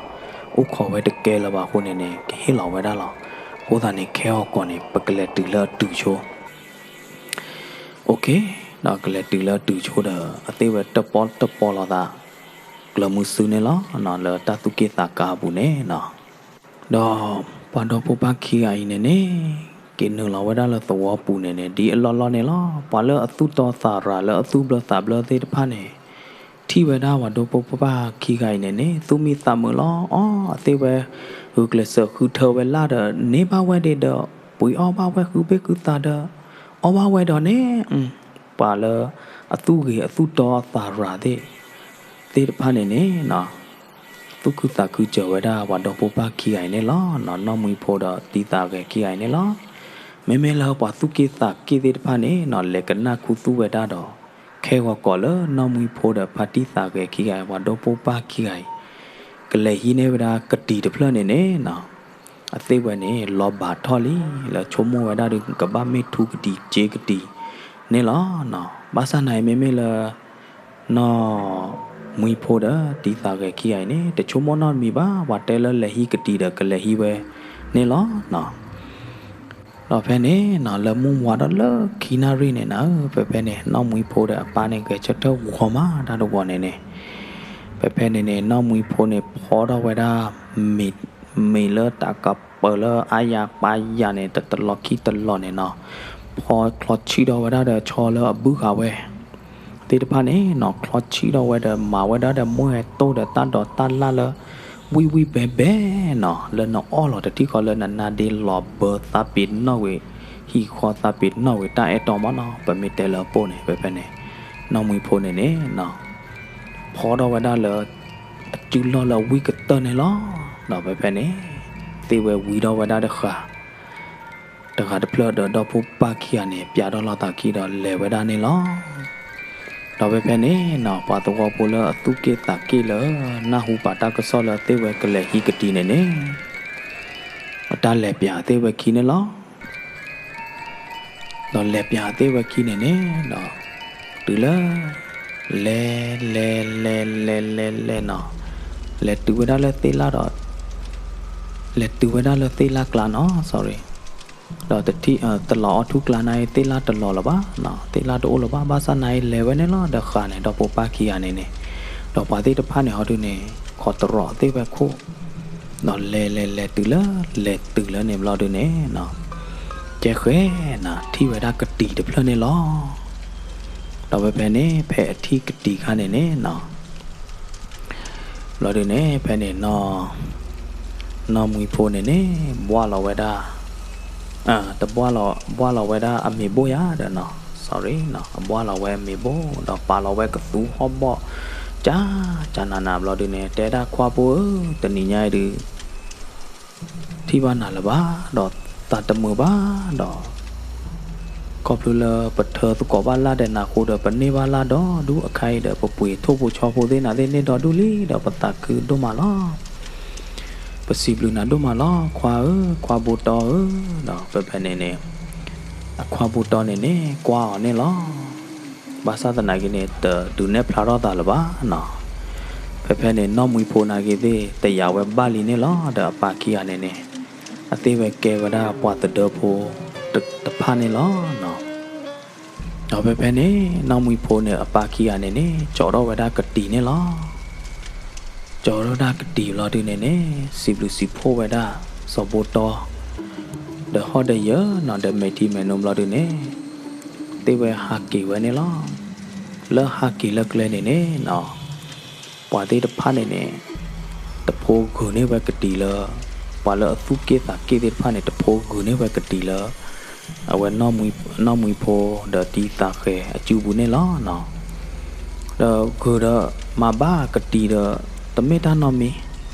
အိၣ်ခိးဝဲတကဲလၢၤဘၣ်အဃိန့ၣ်န့ၣ် ကဟ့ၣ်လီၤဝဲဒၣ်လီၤ. အဃိသတးန့ၣ် ခဲအံၤကီးန့ၣ် ပကလဲၤတုၤလၢအတုၤဆိ OK, ဒီးကလဲၤတုၤလၢအတုၤဆိဒီး အသ့ၣ်ဝဲတပီတပီလိာ်သး ကျၢၤမုဆူန့ၣ်လီၤ လၢတၢ်သူၣ်က့ၣ်သးကါအပူၤန့ၣ်နီၤ. ဒီးပှၤဒီဖိပၢ်ခံဂၤအံၤန့ၣ်န့ၣ် က့ၤနုာ်လီၤဝဲဒၣ်လၢသဝီပူၤန့ၣ်န့ၣ် ဒ်အလီၢ်လီၢ်န့ၣ်လီၤ. ပှၤလၢအသူၣ်တီသးရၤလၢအသူၣ်ဘျၢသးဘျၢသ့ၣ်တဖၣ်န့ၣ် ထံၣ်ဝဲဒၣ်ပှၤဒီဖိပၢ်ခံဂၤအံၤန့ၣ်န့ၣ် သူၣ်မံသးမုာ်လီၤ. အီ အသ့ၣ်ဝဲ ဂုာ်ကျဲးစၢးဃုထၢဝဲလၢ်ဒီး န့ၢ်ဘၣ်ဝဲဒၣ်ဒီး ပှ့ၤအီၣ်ဘၣ်ဝဲ ဃုဘ့ၣ်ဃုသးဒီး အီၣ်ဘၣ်ဝဲဒီးန့ၣ် ပှၤလၢအသူၣ်ဂ့ၤအသူၣ်တီအသးရၤသ့ၣ် သ့ၣ်တဖၣ်န့ၣ်န့ၣ် သူၣ်ခုသးခုစၢၤဝဲဒၣ်ပှၤဒီဖိပၢ်ခံဂၤအံၤန့ၣ်လီၤ. နီၢ်မှံဖိဒီးတံၢ်သးဂဲၤခံဂၤအံၤန့ၣ်လီၤ. မ့မ့ၢ်လၢပှၤသူၣ်က့ၣ်သးက့ၣ်သ့ၣ်တဖၣ်န့ၣ်နီၤ လဲၤကနၣ်ခူသူၣ်ဝဲဒၣ်ဒီး ခဲဂီၤကီးလၢနီၢ်မှံဖိဒီးဖါတံၢ်သးဂဲၤခံဂၤအံၤ ပှၤဒီဖိပၢ်ခံဂၤအံၤ ကလဲၤဟံးန့ၢ်ဝဲဒၣ်ကတံၤတဖျၢၣ်န့ၣ်န့ၣ်နီၤ အသ့ၣ်ဝဲန့ၣ် လီၤဘၣ်ထီၣ်လံ လၢဆိကမိၣ်ဝဲဒၣ်ဒီး ကဘၣ်မ့ၢ်ထူကတံၤစ့ကတံၤန့ၣ်လီၤ. ဘၣ်ဆၣ်နာ်အံၤမ့မ့ၢ်လၢ နီၢ်မှံဖိဒီးတံၢ်သးဂဲၤခံဂၤအံၤန့ၣ် တဆိကမိၣ်နီတမံၤဘၣ် ပှၤတဲလၢလဲၤဟံးကတံၤဒီးကလဲၤဟံးဝဲန့ၣ်လီၤ. ဒီးဖဲန့ၣ်နီၤ လၢမုၢ်ဝါထီၣ်လၢခံနၣ်ရံၣ်န့ၣ်နၤဧၢ ဖဲဖဲန့ၣ် နီၢ်မှံဖိဒီးအပၢ်န့ၣ် ဂဲၤဆၢထၢၣ်ဂီၤမးတၢ်တဂီၤန့ၣ်န့ၣ် ဖဲဖဲန့ၣ်န့ၣ် နီၢ်မှံဖိန့ၣ် ဖီထီၣ်ဝဲဒၣ် မ့ၤ မ့ၤလၢတၢ်ကပၤလၢအါယၤပာ်ယၤန့ၣ် တတလီၤခံတလီၤန့ၣ်နီၤ ဖီချီဆံးထီၣ်ဝဲဒၣ်ဒီးဆီလၢအဘုၣ်ဃာ်ဝဲ သ့ၣ်တဖၣ်န့ၣ်နီၤ ချီဆံးထီၣ်ဝဲဒီးမၤဝဲဒၣ်ဒီးမိၢ်ဟဲတိၢ်ဒီးတၢ်ဒိးတၢ်လၢ်လၢ ဝံၣ်ဝံၣ်ဘဲဘဲနီၤ လၢနအီၣ်လီၤတထံၣ်ဃီလၢနနါဒ့လီၤဘၢသးပ့ၤနီၣ်ဝံၤ ဟံၣ်ဃီသးပ့ၤနီၣ်ဝံၤတၢ်အဲၣ်တီမးနီၤ ပမ့ၢ်တဲလၢအပိၢ်န့ၣ် ဖဲဖဲန့ၣ် နီၢ်မှံဖိန့ၣ်န့ၣ်နီၤ ဖီထီၣ်ဝဲဒၣ်လၢ အစုလီၢ်လၢအဝံၣ်ကတၢၢ်န့ၣ်လီၤ. ဒီးဖဲဖဲန့ၣ် သ့ၣ်ဝဲဝံထီၣ်ဝဲဒၣ်တဃာ် တဂၤတဖျၢၣ်ဒီးဒီဖိပၢ်ခံဂၤန့ၣ် ပျးထီၣ်လိာ်သးခံဒီးလဲၤဝဲဒၣ်န့ၣ်လီၤ. ဒီးဖဲဖဲန့ၣ်နီၤ ပှၤသဝီဖိလၢအသူၣ်က့ၣ်သးက့ၣ်လၢ နၢ်ဟူပာ်တၢ်ကစီၣ်လၢအသ့ၣ်ဝဲကလဲၤဟံးကတံၤန့ၣ်န့ၣ် အတၢ်လဲၤပၠးအသ့ၣ်ဝဲခံန့ၣ်လီၤ. ဒီးလဲၤပၠးအသ့ၣ်ဝဲခံန့ၣ်န့ၣ်ဒီး တုၤလၢ လဲၤ လဲၤ လဲၤ လဲၤ လဲၤ လဲၤနီၤ, လဲၤတုၤဝဲဒၣ်လၢသ့ၣ်လၣ်ဒီး လဲၤတုၤဝဲဒၣ်လၢသ့ၣ်လၣ်ကျါနီၤ sorry, ဒီးတထံၣ် တလီၤအီၣ်ထူၣ်ကျါန့ၣ် သ့ၣ်လၣ်တလီၤလၢၤဘၣ်နီၤ, သ့ၣ်လၣ်တအိၣ်လၢၤဘၣ်, ဘၣ်ဆၣ်နာ်အံၤလဲၤဝဲန့ၣ်လီၤ, ဒီးဃးန့ၣ် ဒီဖိပၢ်ခံဂၤန့ၣ်န့ၣ်, ဒီးပှၤသ့ၣ်တဖၣ်န့ၣ်ဟီဒုန့ၣ် ခိးတရီးသ့ၣ်ဝဲခိၣ်, ဒီးလဲၤလဲၤလဲၤတုၤလၢ လဲၤတုၤလၢန့ၣ်ဘျီဒုန့ၣ်နီၤ, ကဲဃဲၤနၤ ထံၣ်ဝဲဒၣ်ကတံၤတဖျၢၣ်န့ၣ်လီၤ. ဒီးဖဲဖဲန့ၣ် ဖဲအထံၣ်ကတံၤခါန့ၣ်န့ၣ်နီၤ ဘျီဒုန့ၣ် ဖဲန့ၣ် နီၢ်မွံဖိန့ၣ်န့ၣ် ဘှၣ်လီၤဝဲဒၣ်, တဘှၣ်လီၤ, ဘှၣ်လီၤဝဲဒၣ်အမ့ၤဘိၣ်ယၤဒီးနီၤ, sorry နီၤ, အဘှၣ်လီၤဝဲအမ့ၤဘိၣ် ဒီးပာ်လီၤဝဲကသူဟီၣ်ဘီၣ် ကၢ်ကၢ်နးနးဘျီဒုန့ၣ် တဲဒၣ်ခွါဖိဧၢ, တနံၤညါအံၤဒုး ထံၣ်ဘၣ်နၤလၢၤဘၣ်, ဒီးသးတမုာ်ဘၣ်ဒီး ခီဖျိလၢပထၢသကိးဘၣ်လၢ်ဒီးနၤအဃိဒီး ပန့ၢ်ဘၣ်လၢ်ဒီဒူၣ်အခါအံၤဒီး ပပှ့ၤထိၣ်ဖိဆီဖိသ့ၣ်နၤသ့ၣ်န့ၢ်ဒီဒူၣ်လံဒီး ပသးခုဒိၣ်မးလီၤ. ပစံးဘျုးနၤဒိၣ်မးလီၤ ခွါဧၢ, ခွါဘိတီဧၢ, ဒီးဖဲဖဲန့ၣ်န့ၣ် အခွါဘိတီန့ၣ်န့ၣ် ကွၢ်အီၤန့ၣ်လီၤ. ဘၣ်ဆၣ်သနာ်က့န့ၣ် တဒုးနဲၣ်ဖျါထီၣ်သးလၢၤဘၣ်နီၤ. ဖဲဖဲန့ၣ် နီၢ်မွံဖိနာ်က့သ့ၣ် တယာ်ဝဲဘၣ်လံန့ၣ်လီၤ. ဒီးအပၢ်ခံဂၤန့ၣ်န့ၣ် အသ့ၣ်ဝဲကဲဝဲဒၣ်ပှၤသဒၢဖိတဖၣ်န့ၣ်လီၤ. ဒီးဖဲဖဲန့ၣ် နီၢ်မွံဖိန့ၣ် အပၢ်ခံဂၤန့ၣ်န့ၣ် ကၠီထီၣ်ဝဲဒၣ်ကတံၤန့ၣ်လီၤ. ကၠီထီၣ်ဒၣ်ကတံၤဘျီဒုန့ၣ်န့ၣ် စံးဘျုးစံးဖှိၣ်ဝဲဒၣ် စီၤဘိတီ ဒီးဟီၣ်ဒီးယၢၤနီၤ ဒီးမဲာ်ထံမဲာ်နိဘျီဒုန့ၣ် သ့ၣ်ဝဲဟးက့ၤဝဲန့ၣ်လီၤ. လၢဟးက့ၤလၢကျဲန့ၣ်န့ၣ်နီၤ ပှၤသ့ၣ်တဖၣ်န့ၣ်န့ၣ် တဖိဂုာ်န့ၢ်ဝဲကတံၤလၢ ပှၤလၢအသူၣ်က့ၣ်သးက့ၣ်သ့ၣ်တဖၣ်န့ၣ် တဖိဂုာ်န့ၢ်ဝဲကတံၤလၢ အဝဲ နီၢ်မွံဖိဒီးတံၤသးဃဲၤအစုပူၤန့ၣ်လီၤနီၤ. ဒီးဂုာ်ဒီးမၤဘၣ်ကတံၤဒီး တမ့ၢ်တၢ်နီတမံၤ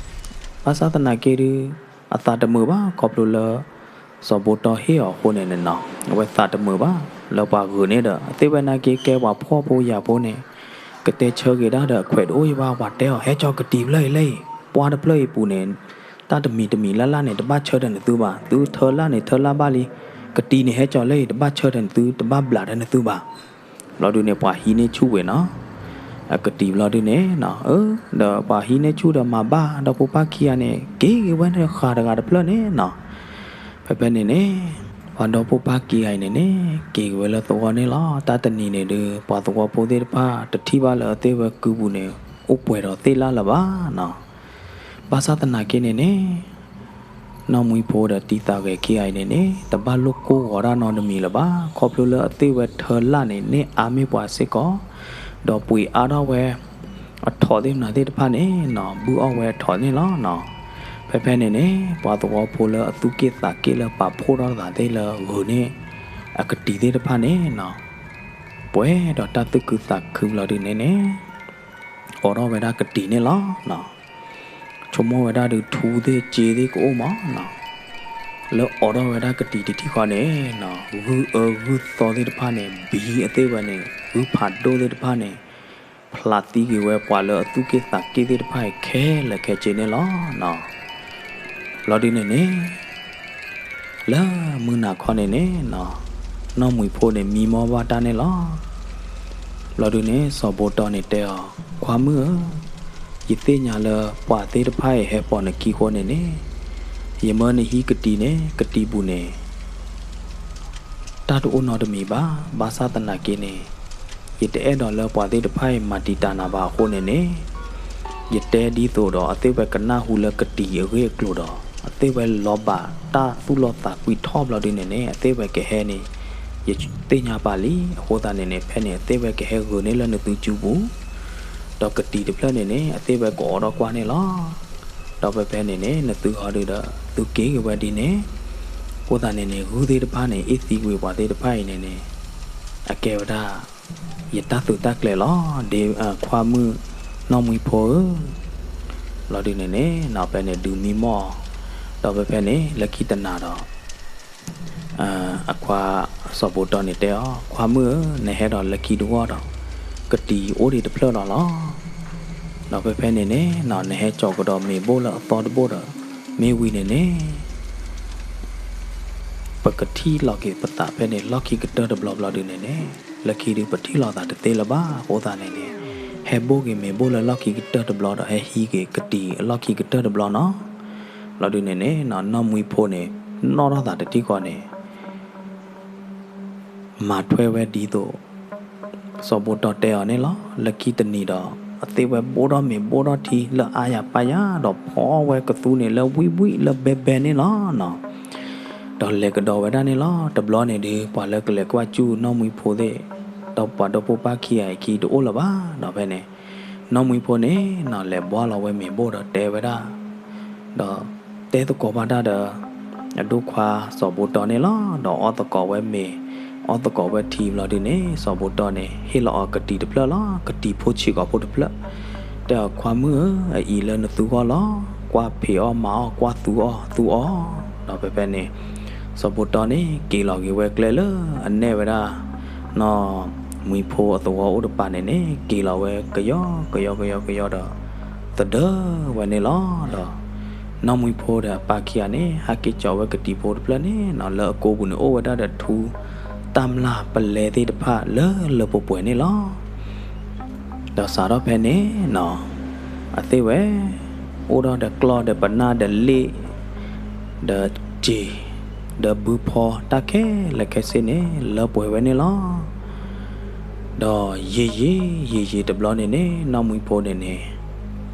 ဘၣ်ဆၣ်သနာ်က့ဒုး အသးတမုာ်ဘၣ် ခီဖျိလၢ စီၤဘိတီဟ့ၣ်အီၤအဃိန့ၣ်န့ၣ်နီၤ အဝဲသးတမုာ်ဘၣ် လၢပှၤဂုာ်န့ၢ်ဒီး အသ့ၣ်ဝဲနာ်က့ကဲပှၤဖှီၣ်ဖိယာ်ဖိန့ၣ် ကတဲဆၢက့ၤဒၣ်ဒီးအခွဲးတအိၣ်အံၤဘၣ် ပှၤတဲအီၤ ဟဲကၠီကတံၤဖျၢၣ်အံၤလၢအံၤ ပှၢ်တဖျၢၣ်အံၤပူၤန့ၣ် တၢ်တမံၤတမံၤလၢ်လၢ်န့ၣ် တဘၣ်ဆၢထၢၣ်နသုဘၣ် သုထၢလၢ်န့ၣ် ထၢလၢ်ဘၣ်လံ ကတံၤန့ၣ်ဟဲကၠီလၢအံၤ တဘၣ်ဆၢထၢၣ်နသု တဘၣ်ဘျးထၢၣ်နသုဘၣ်. ဘျီဒုန့ၣ် ပှၤဟံးန့ၢ်ဆူၣ်ဝဲနီၤ အကတံၤဘျီဒုန့ၣ် အၢ ဒီးပှၤဟံးန့ၢ်ဆူၣ်ဒီးမၤဘၣ်ဒီဖိပၢ်ခံဂၤန့ၣ် က့ၤက့ၤဝဲန့ၣ်ဃာ်တဂၤတဖျၢၣ်န့ၣ်နီၤ. ဖဲဖဲန့ၣ်န့ၣ် ပှၤဒီဖိပၢ်ခံဂၤအံၤန့ၣ်န့ၣ် က့ၤက့ၤဝဲလၢသဝီန့ၣ်လီၤ. တၢ်တနံၤန့ၣ်ဒုး ပှၤသဝီဖိသ့ၣ်တဖၣ် တထံၣ်ဘၣ်လၢအသ့ၣ်ဝဲကုပူၤန့ၣ် အိၣ်ပှဲၤဒီးသ့ၣ်လၣ်လၢၤဘၣ်နီၤ. ဘၣ်ဆၣ်သနာ်က့န့ၣ်န့ၣ် နီၢ်မွံဖိဒီးတံၤသးဂဲၤခံဂၤအံၤန့ၣ်န့ၣ် တဘၣ်လိာ်ကိၢ်ဂီၤတၢ်နီတမံၤလၢၤဘၣ် ခီဖျိလၢအသ့ၣ်ဝဲထၢလၣ်န့ၣ် န့ၢ်အါမ့ၢ်ပှၤစ့ၢ်ကီး ဒီးပှ့ၤအါထီၣ်ဝဲ အထိးသ့ၣ်မနုၤသ့ၣ်တဖၣ်န့ၣ်နီၤ ဘုၣ်အီၣ်ဝဲအထိးန့ၣ်လီၤနီၤ. ဖဲဖဲန့ၣ်န့ၣ် ပှၤသဝီဖိလၢအသူၣ်က့ၣ်သးက့ၣ်လၢပာ်ဖှိၣ်ထီၣ်သးသ့ၣ်လၢဂုာ်န့ၢ် အကတံၤသ့ၣ်တဖၣ်န့ၣ်နီၤ ပှဲၤဒီးတၢ်သူၣ်ခုသးခုဘျီဒုန့ၣ်န့ၣ် အိးထီၣ်ဝဲဒၣ်ကတံၤန့ၣ်လီၤနီၤ. ဆိကမိၣ်ဝဲဒၣ်ဒုးထူသ့ၣ်စ့သ့ၣ်ကအိၣ်မးနီၤ. လၢအိးထီၣ်ဝဲဒၣ်ကတံၤတထံၣ်ဃီန့ၣ်နီၤ ဂုၢ်အၢဂုၢ်သီသ့ၣ်တဖၣ်န့ၣ် ဘံအသ့ၣ်ဝဲန့ၣ် ဂုၢ်ဖးဒိၣ်သ့ၣ်တဖၣ်န့ၣ် ဖျးသံက့ၤဝဲပှၤလၢအသူၣ်က့ၣ်သးက့ၣ်သ့ၣ်တဖၣ်အံၤခဲလၢာ်ခဲဆ့န့ၣ်လီၤနီၤ. ဘျီဒုန့ၣ်န့ၣ် လၢမုၢ်နၤခီန့ၣ်န့ၣ်နီၤ နီၢ်မွံဖိန့ၣ်မံမီၢ်ဘၣ်တၢ်န့ၣ်လီၤ. ဘျီဒုန့ၣ် စီၤဘိတီန့ၣ်တဲအီၤ ခွါမုၣ်ဧၢ, ယသ့ၣ်ညါလၢပှၤသ့ၣ်တဖၣ်အံၤဟဲပိာ်နခံဃိန့ၣ်န့ၣ် ယမၢနဟံးကတံၤန့ၣ် ကတံၤပူၤန့ၣ် တၢ်တအိၣ်နီတမံၤဘၣ်. ဘၣ်ဆၣ်သနာ်က့န့ၣ် ယတအဲၣ်ဒိးလၢပှၤသ့ၣ်တဖၣ်အံၤမၤတံာ်တာ်နၤဘၣ်အဃိန့ၣ်န့ၣ် ယတဲဒ်သိးဒီးအသ့ၣ်ဝဲကနၢ်ဟူလၢကတံၤအဂ့ၢ်အကျိၤဒီး အသ့ၣ်ဝဲလီၤဘၣ်တၢ်သူၣ်လီသးကွံထီၣ်ဘျီဒုန့ၣ်န့ၣ် အသ့ၣ်ဝဲကဟဲန့ၣ် ယသ့ၣ်ညါပာ်လံ. အဃိသတးန့ၣ်န့ၣ် ဖဲန့ၣ် အသ့ၣ်ဝဲကဟဲဂုာ်န့ၢ်လၢနသုစုပူၤ ဒီးကတံၤတဖျၢၣ်န့ၣ်န့ၣ် အသ့ၣ်ဝဲကအိးထီၣ်ကွၢ်န့ၣ်လီၤ. ဒီးဖဲဖဲန့ၣ်န့ၣ် နသုဟီဒုဒီး သုက့ၤက့ၤဝဲဒ်န့ၣ် အဃိသတးန့ၣ်န့ၣ် ဂုၢ်သ့ၣ်တဖၣ်န့ၣ် အ့ၣ်သံကွံာ်ပှၤသ့ၣ်တဖၣ်အံၤန့ၣ်န့ၣ် အကဲဝဲဒၣ် ယတၢ်သုးတၢ်ကျဲၤလီၤ. ဒ်ခွါမုၣ်နီၢ်မွံဖိဧၢ, ဘျီဒုန့ၣ်န့ၣ် ဖဲန့ၣ်ဒုးမံမီၢ်အီၤ, ဒီးဖဲဖဲန့ၣ် လၢခံတနၤဒီး အခွါစီၤဘိတီန့ၣ်တဲအီၤ ခွါမုၣ်ဧၢ, နဟဲဒီးလၢခံတဂီၢ်ဒီး ကတံၤအိၣ်ဒံးတဖျၢၣ်လီၤလီၤ. ဒီးဖဲဖဲန့ၣ်န့ၣ် နဟဲကၠီၤကဒီးမ့ၤဘိၣ်လၢအသီတဘိၣ်ဒီး မ့ၢ်ဝံၤန့ၣ်န့ၣ် ပကထံၣ်လီၤက့ၤပသးဖဲန့ၣ် လီၢ်ခံကတၢၢ်တဘျီဘျီဒုန့ၣ်န့ၣ် လၢခံဒုပထံၣ်လီၤသးတသ့လၢၤဘၣ်အဃိသတးန့ၣ်န့ၣ် ဟဲဘိၣ်က့ၤမ့ၤဘိၣ်လၢလီၢ်ခံကတၢၢ်တဘျီဒီး ဟဲဟံးက့ၤကတံၤအလီၢ်ခံကတၢၢ်တဘျီနီၤ. ဘျီဒုန့ၣ်န့ၣ် နီၢ်မှံဖိန့ၣ် နီၣ်ထီၣ်သးတထံၣ်ဃီန့ၣ် မၤထွဲဝဲဒ်သိး စီၤဘိတီတဲအီၤန့ၣ်လီၤ. လၢခံတနံၤဒီး အသ့ၣ်ဝဲဘိၣ်ထီၣ်မ့ၤဘိၣ်ထီၣ်ထံလၢအါယၤပၢ်ယၤ ဒီးဖီအီၣ်ဝဲကသူန့ၣ်လၢဝံၣ်ဝံၣ်လၢဘဲဘဲန့ၣ်လီၤနီၤ. ဒီးလဲၤကဒီးဝဲဒၣ်န့ၣ်လီၤ. တဘျီန့ၣ်ဒုး ပှၤလၢကလဲၤကွၢ်စူၣ်နီၢ်မှံဖိသ့ၣ် ဒီးပှၤဒိၣ်ဖိပၢ်ခံဂၤအံၤခံတအိၣ်လၢၤဘၣ်. ဒီးဖဲန့ၣ် နီၢ်မှံဖိန့ၣ်နီၤ လဲၤဘှါလီၤဝဲမ့ၤဘိၣ်ဒီးတဲဝဲဒၣ် ဒီးတဲသကိးဘၣ်တၢ်ဒီး အဒိၣ်ခွါစီၤဘိတီန့ၣ်လီၤ. ဒီးအီၣ်သကိးဝဲမ့ၤ အီၣ်သကိးဝဲထံဘျီဒုန့ၣ် စီၤဘိတီန့ၣ် ဟ့ၣ်လီၤအီၤကတံၤတဖျၢၣ်လီၤ. ကတံၤဖိဆံးကိာ်ဖိတဖျၢၣ် တဲအီၤ ခွါမုၣ်ဧၢ, အအံၤလၢနသူအီၤလီၤ. ကွၢ်ဖံးအီၣ်မၤအီၣ် ကွၢ်သူအီၣ်သူအီၣ်. ဒီးဖဲဖဲန့ၣ် စီၤဘိတီန့ၣ် က့ၤလီၤက့ၤဝဲကျဲလၢအနဲၣ်ဝဲဒၣ် နီၢ်မှံဖိအသဝီအိၣ်တပၤန့ၣ်န့ၣ် က့ၤလီၤဝဲကယီကယီကယီကယီဒီး သဒၢဝဲန့ၣ်လီၤ. ဒီးနီၢ်မှံဖိဒီးအပၢ်ခံဂၤန့ၣ် ဟဲက့ၤကၠီၤဝဲကတံၤဖိတဖျၢၣ်န့ၣ်နီၤ လၢအကိပူၤန့ၣ်အိၣ်ဝဲဒၣ်ဒီးထူ တၢ်မျၢ်ပလဲသ့ၣ်တဖၣ်လၢလၢပှဲၤပှဲၤန့ၣ်လီၤ. ဒီးစးထီၣ်ဖဲန့ၣ်နီၤ အသ့ၣ်ဝဲ အိၣ်ထီၣ်ဒီးကျီၢ်ဒီးပနၢ်ဒီးလ့ၣ် ဒီးစ့ၤ ဒီးဘုဖီတၢ်ခဲလၢာ်ခဲဆ့န့ၣ် လၢပှဲၤဝဲန့ၣ်လီၤ. ဒီးယံာ်ယံာ်ယံာ်ယံာ်တဘျီန့ၣ်န့ၣ် နီၢ်မှံဖိန့ၣ်န့ၣ်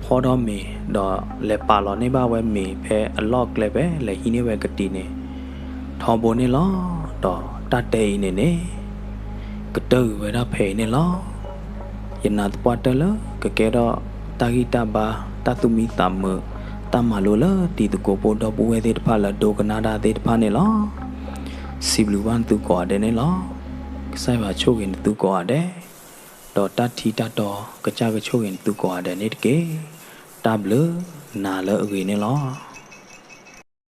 ဖီထီၣ်မ့ၤ ဒီးလဲၤပာ်လီၤန့ၢ်ဘၣ်ဝဲမ့ၤဖဲအလီၢ်ကျဲဖဲ လဲၤဟံးန့ၢ်ဝဲကတံၤန့ၣ် ထီဘိန့ၣ်လီၤ. ဒီးတၢ်တဲအံၤန့ၣ်န့ၣ် ကတၢၢ်ကွံာ်ဝဲဒၣ်ဖဲအံၤန့ၣ်လီၤ. ယနာ်သပှၢ်တၢၢ်လၢကကဲထီၣ်တၢ်ဂံၢ်တၢ်ဘါ တၢ်သူၣ်မံသးမုာ် တၢ်မၤလိလၢတံၤသကိးဖိဒီပုၢ်ဝဲၢ်သ့ၣ်တဖၣ်လၢဒိကနၣ်တၢ်သ့ၣ်တဖၣ်န့ၣ်လီၤ. စံးဘျုးဘၣ်နသုကိးဂၤဒဲးန့ၣ်လီၤ. ကစၢ်ယွၤဆိၣ်ဂ့ၤနသုကိးဂၤဒဲး, ဒီးတၢ်ထံတၢ်တီကစၢ်ကဆိၣ်ဂ့ၤနသုကိးဂၤဒဲးန့ၣ်တက့ၢ်. တၢ်ဘျုး, နၤလၢအဂ့ၤန့ၣ်လီၤ.